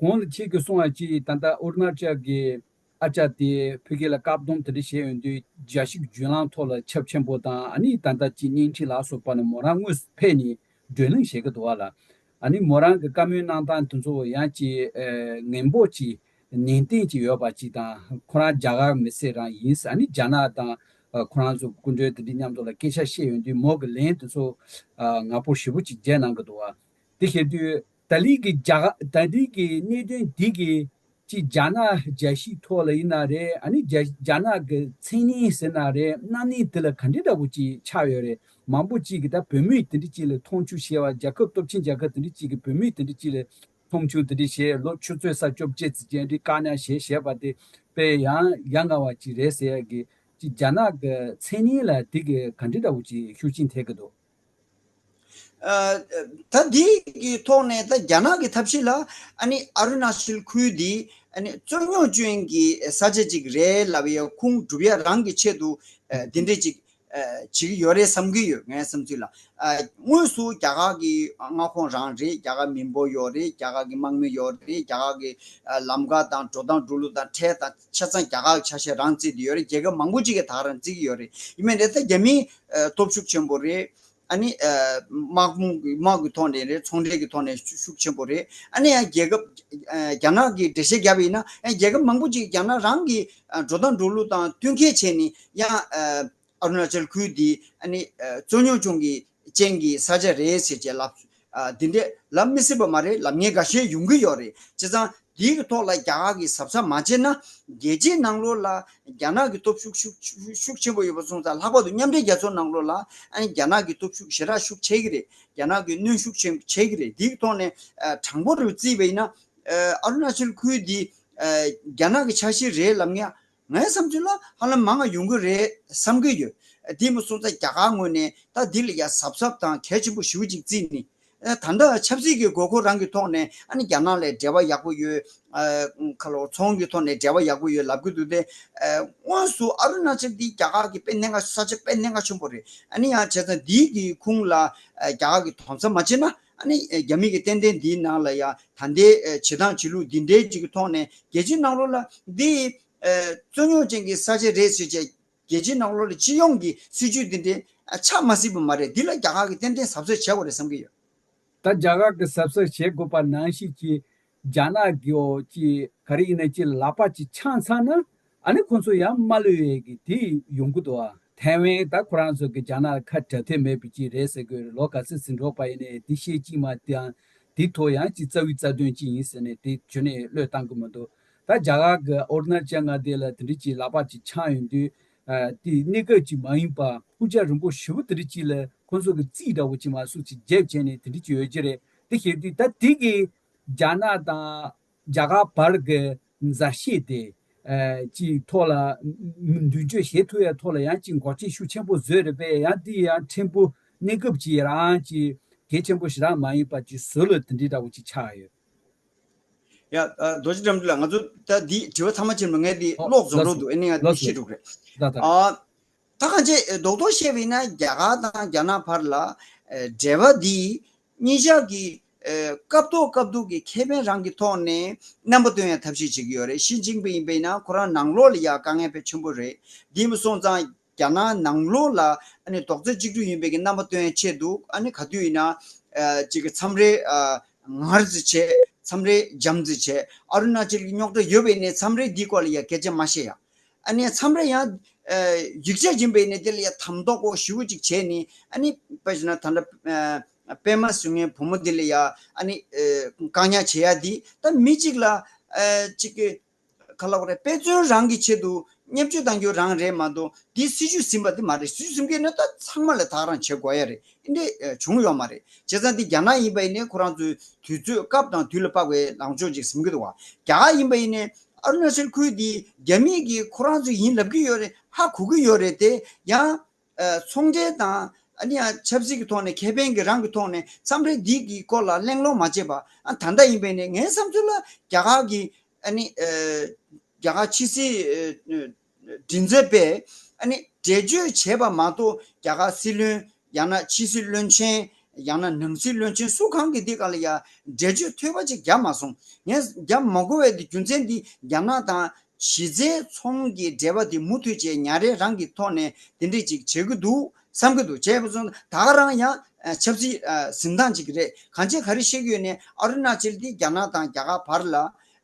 གོང་ལ་ཁྱེད་ཀྱིས་གསུངས་པ་ཅིག་ད་ལྟ་ཨོ་རུ་ན་ཅལ་གྱི་ཨ་ཅག་དེ་བོད་སྐད་ལ་བཀག་སྡོམ་དེ་འདྲ་བྱས་ཡོང་དུས་རྒྱལ་སྤྱིའི་བརྒྱུད་ལམ་ཐོག་ལ་ཁྱབ་ཆེན་པོ་དང་ཨ་ནི་ད་ལྟ་ཅིག་བརྙན་འཕྲིན་ལ་སོགས་པ་ནས་མོ་རང་དངོས་སུ་ཕེབས་ནས་བགྲོ་གླེང་བྱེད་ཀྱི་འདུག་བ་ལ། ཨ་ནི་མོ་རང་གི་བཀའ་མོལ་གནང་སྟངས་དེ་ཚོ་ཡང་ཅིག་ངན་པོ་ཅིག་ནན་ཏན་ཅིག་ཡོད་པ་ཅིག་དང་ཁོ་རང་རྒྱ་གར་མི་སེར་རང་ཡིན་ཟེར། ཨ་ནི་རྒྱ་ནག་དང་ཁོ་རང་ཚོ་སྐུ་མགྲོན་དེ་འདྲ་མཉམ་དུ་ལ་སྐད་ཆ་བཤད་ཡོང་དུས་མོ་གི་ལན་དེ་ཚོ་ངར་པོ་ཞེ་པོ་ཅིག་བརྒྱབ་གནང་གི་འདུག་བ། དེ་བྱེད་དུས་ད་ལིག་གི་རྒྱ་ད་ལིག་གི་གནད་དོན་འདི་གི་ཅིག་རྒྱ་ནག་རྒྱལ་སྤྱིའི་ཐོག་ལ་ཡིན་ན་རེད། ཨ་ནི་རྒྱ་རྒྱ་ནག་གི་མཚན་སྙན་ཟེར་ན་རེད། རྣམ་སྨིན་དེ་ལ་ག་འདྲ་འདྲ་པོ་ཅིག་ཆགས་ཡོད་རེད། མང་པོ་ཅིག་གིs་ད་བོད་མི་དེ་འདྲ་ཅིག་ལ་མཐོང་ཆུང་བྱས་པ། རྒྱལ་ཁབ་སྟོབས་ཆེན་རྒྱལ་ཁབ་དེ་འདྲ་ཅིག་གིས་བོད་མི་དེ་འདྲ་ཅིག་ལ་མཐོང་ཆུང་དེ་འདྲ་བྱས། ལོ་ཆུ་ཚོད་ས་བཅོ་བརྒྱད་ཙམ་ཅན་འདྲ་བཀག་ཉར་བྱས་བྱས་པ་དེ་དཔེ་ཡང་ཡ་ང་བ་ཅིག་རེད་ཟེར་ཡ་གི་ཅིག་རྒྱ་ནག་གི་མཚན་སྙན་ལ་དེ་གི་ག་འདྲ་འདྲ་པོ་ཅིག་ཤུགས་རྐྱེན་ཐེབས་ཀྱི་འདུག་ཨ། ད་འདི་གི་ཐོག་ནས་ད་རྒྱ་ནག་གི་ཐབས་ཤེས་ལ་ཨ་ནི་ཨ་རུ་ན་ཅལ་ཁུལ་འདི་ཨ་ནི་རྩོད་རྙོག་ཅན་གྱི་ས་ཆ་ཅིག་རེད་ལབ་ཡ་ཁུངས་སྒྲུབ་ཡ་རང་གི་ཆེད་དུ་ཨ་འདི་འདྲས་ཅིག་ཨ་བྱེད་ཀྱི་ཡོད་རེད་བསམ་གྱི་ཡོད། ངའི་བསམ་ཚུལ་ལ་ཨ་དངོས་སུ་རྒྱ་གར་གྱི་མངའ་ཁོངས་རང་རེད། རྒྱ་གར་མི་འབོར་ཡོད་རེད། རྒྱ་གར་གྱི་དམག་མི་ཡོད་རེད། རྒྱ་གར་གྱི་ཨ་ལམ་ཁ་དང་འགྲོ་སྟངས་འགྲོ་ལུགས་དང་ཁྲལ་དང་ཆ་ཚང་རྒྱ་གར་གྱི་ཆ་ཤས་རང་བརྩིས་ཏེ་ཡོད་རེད། རྒྱལ་ཁབ་མང་པོ་ཅིག་གིས་ད་ག་རང་བརྩི་གི་ཡོད་རེད། ཡིན་མིན་རེད། ད་རྒྱ་མི་ཨ་སྟོབས་ཤུགས་ཆེན་པོ་རེད། ཨ་ནི་ཨ་དམག་དཔུང་གི་དམག་གི་ཐོག་ནས་རེད། ཚོང་འབྲེལ་གྱི་ཐོག་ནས་ཤུགས་ཤུགས་ཆེན་པོ་རེད། ཨ་ནི་ཡང་རྒྱལ་ཁབ་ཨ་རྒྱ་ནག་གིས་འགྲེལ་བཤད་བརྒྱབ་པ་ཡིན་ན་ཡང་རྒྱལ་ཁབ་མང་པོ་ཅིག་རྒྱ་ནག་རང་གི་ཨ་འགྲོ་སྟངས་འགྲོ་ལུགས་དང་བསྟུན་མཁས་བྱས་ནས་ཡང་ཨ་ཨ་རུ་ན་ཅལ་ཁུལ་འདི་ཨ་ནི་ཨ་རྩོད་རྙོག་ཅན་གྱི་ཅན་གྱི་ས་ཆ་རེད་ཟེར་བྱས་ལབ། ཨ་འདི་འདྲས་ལབ་མི་སྲིད་པ་མ་རེད། ལབ་མཁན་འགའ་ཤས་ཡོང་གི་ཡོད་རེད། བྱས་ཙང་འདིའི་གི་ཐོག་ལ་རྒྱ་གར་གྱིས་གཟབ་གཟབ་མ་བྱས་ན་རྒྱལ་སྤྱིའི་ནང་ལོགས་ལ་རྒྱ་ནག་གི་སྟོབས་ཤུགས་ཤུགས་ཤུགས་ཤུགས་ཆེན་པོ་ཡོད་པ་སོང་ཙང་། ལྷག་པར་དུ་མཉམ་འབྲེལ་རྒྱལ་ཚོགས་ནང་ལོགས་ལ་ཨ་ནི་རྒྱ་ནག་གི་སྟོབས་ཤུགས་ཞེ་དྲག་ཤུགས་ཆེ་གི་རེད། རྒྱ་ནག་གི་གནོན་ཤུགས་ཆེན་ཆེ་གི་རེད། འདིའི་ཐོག་ནས་ཨ་དྲང་པོ་རུ་བརྩིས་པ་ཡིན་ན་ཨ་ཨ་རུ་ན་ཅལ་ཁུལ་འདི་ཨ་རྒྱ་ནག་གི་ཆ་ཤས་རེད་ལབ་མཁན། ངའི་བསམ་ཚུལ་ལ་ཧ་ལམ་མང་ང་ཡོང་གི་རེད་བསམ་གྱི་ཡོད། དེ་མ་སོང་ཙང་རྒྱ་གར་ངོས་ནས་ད་འདི་ལ་ཡ་གཟབ་གཟབ་དང་གལ་ཆེན་པོ་ཞེ་པོ་ཅིག་བརྩིས་ནས། ཨ་ད་ལྟ་ཆབ་སྲིད་ཀྱི་དགོས་མཁོ་རང་གི་ཐོག་ནས་ཨ་ནི་རྒྱ་ནག་ལ་འབྲེལ་བ་ཡག་པོ་ཡོད། ཨ་ཁ་ལོ་ཚོང་གི་ཐོག་ནས་འབྲེལ་བ་ཡག་པོ་ཡོད་ལབ་ཀྱི་འདུག་སྟེ། ཨ་དངོས་སུ་ཨ་རུ་ན་ཅལ་འདི་རྒྱ་གར་གྱི་དཔེ་གནད་འགག་ས་ཆ་དཔེ་གནད་འགག་ཆེན་པོ་རེད། ཨ་ནི་ཡང་བྱས་ཙང་འདིའི་གི་ཁུངས་ལ་ཨ་རྒྱ་གར་གྱི་དོགས་ཟོན་མ་བྱས་ན་ཨ་ནི་རྒྱ་མི་གི་ཏན་ཏན་འདིའི་ནང་ལ་ཡ་ད་ལྟའི་ཨ་བྱེད་སྟངས་བྱེད་ལུགས་འདི་འདྲའི་ཅིག་གི་ཐོག་ནས་རྒྱལ་སྤྱིའི་ནང་ལོགས་ལ་འདི། ཨ་རྩོད་རྙོག་ཅན་གྱི་ས་ཆ་རེད་ཟེར་བྱས་རྒྱལ་སྤྱིའི་ནང་ལོགས་ལ་སྤྱི་ཡོངས་ཀྱི་སྲིད་ཇུས་འདི་འདྲའི་ཨ་ཆགས་མ་སྲིད་པ་མ་རེད། འདི་ལ་རྒྱ་གར་གྱིས་ཏན་ཏན་གཟབ་གཟབ་བྱེད་དགོས་རེད་བསམ་གྱི་ཡོད། ད་རྒྱ་གར་གྱིས་གཟབ་གཟབ་བྱེད་དགོས་པ་ནང་བཞིན་གྱི་རྒྱ་ནག་གིས་འོ་ཅིག་ག་རེ་ཡིན་ན་ཅིག་ལ་ལག་པ་ཅིག་འཆང་ཚར་ན་ཨ་ནི་ཁོང་ཚོ་ཡང་མ་ལུས་ཡས་ཀྱི་དེ་ཡོང་གི་འདུག་ཨ། ཐའེ་ཝན་ད་ཁོ་རང་ཚོ་གི་རྒྱ་ནག་ལ་ཁ་བྲལ་ཐབས་མེད་པའི་ཅིག་རེད་ཟེར་དགོས་རེད། ལོ་ག་ཚོད་ཟིན་འགྲོ་པ་ཡིན་ནའི་དེ་བཤད་ཅིག་མ་དེའང་དེ་ཐོག་ཡང་ཅིག་རྩ་བའི་རྩ་དོན་ཅིག་ཡིན་ཟེར་ནས་དེ་བྱོན་ནས་བློས་བཏང་གི་མི་འདུག་ད་རྒྱ་གར་གྱི་ཨོ་རུ་ན་ཅལ་མངའ་སྡེ་ལ་དེ་འདྲ་ཅིག་ལག་པ་ཅིག་འཆང་ཡོང་དུས། ཨ་དེ་གནས་སྐབས་ཅིག་མ་ཡིན་པ་འཕུར་རྒྱག་རིང་པོ་ཞེ་པོ་དེ་འདྲ་ཅིག་ལ་ཁོང་ཚོ་གི་རྩིས་འདྲ་བོ་ཅིག་མ་གསུངས་ཅིག་རྒྱབ་བྱས་ནས་དེ་འདྲ་ཅིག་ཡོད་ཀྱི་རེད། དེ་བྱེད་དུས་ད་དེ་གི་རྒྱ་ནག་དང་རྒྱ་གར་བར་གྱི་མཛའ་བཤེས་དེ་ཨ་ཅིག་ཐོག་ལ་མདུན་སྐྱོད་བྱེད་ཐུབ་ཡ་ཐོག་ལ་ཡང་ཅིག་འགོག་རྐྱེན་ཤུགས་ཆེན་པོ་བཟོས་རེད་པས། ཡང་དེ་ཡང་ཕྲན་བུ་གནས་སྐབས་ཅིག་རང་ཅིག་གལ་ཆེན་པོ་ཞེ་དྲག་མ་ཡིན་པ་ཅིག་བཟོ་ལ་དེ་འདྲའི་འདྲ་བོ་ཅིག་ཆགས་ཡོད། ཡ། ཨ་རྡོ་རྗེ་དགྲ་འདུལ་ལགས། ང་ཚོ་ད་འདི་དྲི་བ་ཚང་མ་ཕྱིན་པ་ངས་འདི་ཨོ་ཀློག་རྫོགས་ལོས་རོགས་འདུག་ཨ་ནི་ང་འདི་ལོས་ཤེས་ཐུབ་རེད། ད་ད་ཨ་ད་གང་ཅི་རྡོག་རྡོག་བཤད་པ་ཡིན་ན་རྒྱ་གར་དང་རྒྱ་ནག་བར་ལ་ཨ་འབྲེལ་བ་འདི་གཉིས་ཆ་གི་ ཨེ། སྐབས་ཐོག་སྐབས་ཐོག་གི་ཁེ་ཕན་རང་གི་ཐོག་ནས་རྣམ་པ་སྟོན་ཡ་ཐབས་ཤེས་བྱེད་ཀྱི་ཡོད་རེད། ཞི་ཅིན་ཕིང་ཡིན་པ་ཡིན་ན་ཁོ་རང་ནང་ལོགས་ལ་ཡ་དཀའ་ངལ་དཔེ་ཆེན་པོ་རེད། འདི་མ་སོང་ཙང་རྒྱ་ནག་ནང་ལོགས་ལ་ཨ་ནི་རྡོག་རྩ་གཅིག་སྒྲིལ་ཡིན་པའི་གི་རྣམ་པ་སྟོན་ཡ་ཆེད་དུ་ཨ་ནི་ག་དུས་ཡིན་ན་ཨ་ཅིག་གི་མཚམས་རེ་ཨ་ངར་ཙི་བྱས། མཚམས་རེ་འཇམ་ཙི་བྱས། ཨ་རུ་ན་ཅལ་གྱི་རྙོག་དྲ་ཡོད་པ་ཡིན་ནའི་མཚམས་རེ་འདིའི་སྐོར་ལ་ཡ་སྐད་ཆ་མ་བཤད་ཡ། ཨ་ནི་མཚམས་རེ་ཡང་ཨ་ཡིག་ཆ་སྦྱིན་པ་ཡིན་ནའི་དེ་ལ་ཡ་དམ་ཐོག་གོ་ཞུ་གཅིག་བྱས་ནི་ཨ་ནི་དཔེ་བཞག་ན་ད་ལྟ་ཨ་པད་མ་ཟེར་མཁན་བུ་མོ་འདི་ལ་ཡ་ཨ་ནི་ཨ་བཀག་ཉར་བྱེད་ཡ་འདི་ད་མི་གཅིག་ལ་ཨ་གཅིག་གི་ག་ལབ་དགོས་རེད། དཔེ་མཚོན་རང་གི་ཆེད་དུ་བརྙས་བཅོས་གཏང་རྒྱུ་རང་རེད་མ་གཏོགས་འདི་སྲིད་ཇུས་ཟིན་པ་འདི་མ་རེད། སྲིད་ཇུས་ཟིན་མཁན་ནི་ད་ཚང་མ་ལ་ད་ག་རང་བྱེད་དགོས་ཡ་རེད། འདི་འདྲས་བྱུང་ཡོད་མ་རེད། བྱས་ཙང་འདི་རྒྱ་ནག་ཡིན་པ་ཡིན་ནའི་ཁོ་རང་ཚོའི་དུས་ཚོད་སྐབས་དང་དུས་ལ་དཔག་པའི་ལངས་ཕྱོགས་ཅིག་ཟིན་གྱི་འདུག་བ། རྒྱ་གར་ཡིན་པ་ཡིན་ནའི་ཨ་རུ་ན་ཅལ་ཁུལ་འདི་རྒྱ་མི་གིས་ཁོ་རང་ཚོ་ཡིན་ལབ་ཀྱི་ཡོད་རེད། ཧ་གོ་གི་ཡོད་རེད་དེ། ཡང་ཨ་ཚོང་འབྲེལ་དང་ཨ་ནི་ཡང་ཆབ་སྲིད་ཀྱི་ཐོག་ནས་ཁེ་ཕན་གྱི་རང་གི་ཐོག་ནས་མཚམས་རེ་འདི་གི་སྐོར་ལ་གླེང་སློང་མ་བྱེད་པ། ཨ་ད་ལྟ་ཡིན་པ་ཡིན་ནའི་ངའི་བསམ་ཚུལ་ལ་རྒྱ་གར་གྱི་ཨ་ནི་ཨ་རྒྱ་གར་ཕྱི་སྲིད་ཨ་མགྲིན་ཚབ་པས་ཨ་ནི་འགྲེལ་བརྗོད་བྱས་པ་མ་གཏོགས་རྒྱ་གར་སྲིད་བློན་ཡང་ན་ཕྱི་སྲིད་བློན་ཆེན་ཡང་ན་ནང་སྲིད་བློན་ཆེན་སུ་གང་གིས་འདི་ག་ལ་ཡ་འགྲེལ་བརྗོད་ཐོལ་པ་ཅིག་བརྒྱབ་མ་སོང་། ངས་བརྒྱབ་མ་དགོས་པའི་འདི་རྒྱུ་མཚན་འདི་རྒྱ་ནག་དང་གཞི་རྩའི་ཚོང་གི་འབྲེལ་བ་འདི་མུ་མཐུད་བྱས་ཉ་རེ་རང་གི་ཐོག་ནས་འདི་འདྲས་ཅིག་བྱེད་ཀྱི་འདུག་བསམ་གྱི་འདུག་བྱས་པ་སོང་ད་ག་རང་ཡང་ཆབ་སྲིད་ཟིན་སྟངས་ཅིག་རེད། གང་ཅི་ག་རེ་བཤད་ཀྱི་ཡོད་ནས་ཨ་རུ་ན་ཅལ་འདི་རྒྱ་ནག་དང་རྒྱ་གར་བར་ལ་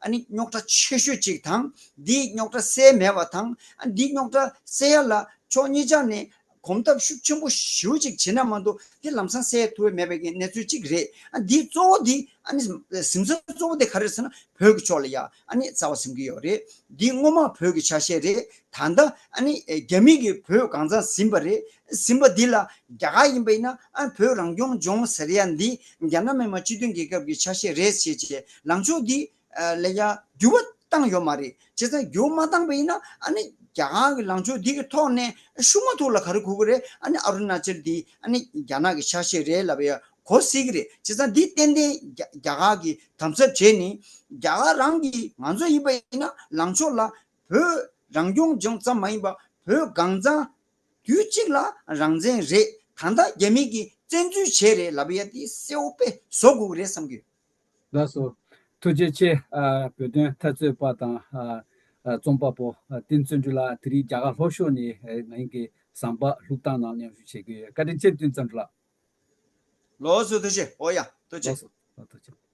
ཨ་ནི་རྙོག་དྲ་ཆེ་ཤོས་ཅིག་དང་། འདིའི་རྙོག་དྲ་སེལ་མེད་པ་དང་། ཨ་འདིའི་རྙོག་དྲ་སེལ་ཡ་ལ་ཕྱོགས་གཉིས་ཆ་ནས་གོམ་སྟབས་ཤུགས་ཆེན་པོ་ཞེ་པོ་ཅིག་བྱེད་ན་མ་གཏོགས་འདི་ལམ་སང་སེལ་ཐུབ་པ་མེད་པའི་གི་གནས་ཚུལ་ཅིག་རེད། ཨ་འདིའི་གཙོ་བོ་འདི་ཨ་ནི་ཟིན་ས་གཙོ་བོ་དེ་ག་རེ་རེད་ཟེར་ན་བོད་ཀྱི་ཕྱོགས་ལ་ཡ་ཨ་ནི་རྩ་བ་ཟིན་གྱི་ཡོད་རེད། འདི་སྔོན་མ་བོད་ཀྱི་ཆ་ཤས་རེད། ད་ལྟ་ཨ་ནི་རྒྱ་མི་གིས་བོད་གང་ཚང་ཟིན་པ་རེད། ཟིན་པ་འདི་ལ་རྒྱ་གར་ཡིན་པ་ཡིན་ན་ཨ་བོད་རང་སྐྱོང་ལྗོངས་ཟེར་ཡ་འདི་རྒྱ་ནག་མི་དམངས་སྤྱི་མཐུན་རྒྱལ་ཁབ་ཀྱི་ཆ་ཤས་རེད་ཟེར་བྱས་ལངས་ཕྱོགས་འདི་ལ་ཡ་འགྱུར་བ་བཏང་ཡོད་མ་རེད། བྱས་ཙང་འགྱུར་བ་མ་བཏང་པ་ཡིན་ན་ཨ་ནི་རྒྱ་གར་གྱི་ལངས་ཕྱོགས་འདི་གི་ཐོག་ནས་ཤུགས་མ་ཐུག་ལ་ག་རེ་གོ་གི་རེད། ཨ་ནི་ཨ་རུ་ན་ཅལ་འདི་ཨ་ནི་རྒྱ་ནག་གི་ཆ་ཤས་རེད་ལབ་ཡ་གོ་སྲིད་ཀྱི་རེད། བྱས་ཙང་འདི་ཏན་ཏན་རྒྱ་རྒྱ་གར་གྱིས་དམ་ཟབ་བྱས་ནས་རྒྱ་གར་རང་གིས་ང་ཚོ་ཡིན་པ་ཡིན་ན་ལངས་ཕྱོགས་ལ་བོད་རང་སྐྱོང་ལྗོངས་ཙམ་མ་ཡིན་པ་བོད་གང་ཚང་དུས་གཅིག་ལ་རང་བཙན་རེད། ད་ལྟ་རྒྱ་མི་གིས་བཙན་འཛུལ་བྱས་རེད་ལབ་ཡ་དེ་གསལ་པོ་དཔེ་བཟོ་དགོས་ཀྱི་རེད་བསམ་གྱི་ཡོད། ལགས་སོ། ཐུགས་རྗེ་ཆེ། ཨ་བོད་དོན་འཐབ་རྩོད་པ་དང་ཨ་ཨ་རྩོམ་པ་པོ་ཨ་བསྟན་བརྩོན་འགྲུས་ལགས། དེ་རིང་རྒྱ་གར་ལྷོ་ཕྱོགས་ནས་ཨ་ང་ཡིན་གྱི་ཟམ་པ་ལྷུག་གཏམ་ནང་མཉམ་ཞུགས་བྱེད་ཀྱི་ཡོད། བཀའ་དྲིན་ཆེ་བསྟན་བརྩོན་འགྲུས་ལགས། ལགས་སོ་ཐུགས་རྗེ་ཆེ། འོ་ཡ་ཐུགས་རྗེ་ཆེ། ལགས་སོ། ཐུགས་རྗེ་ཆེ།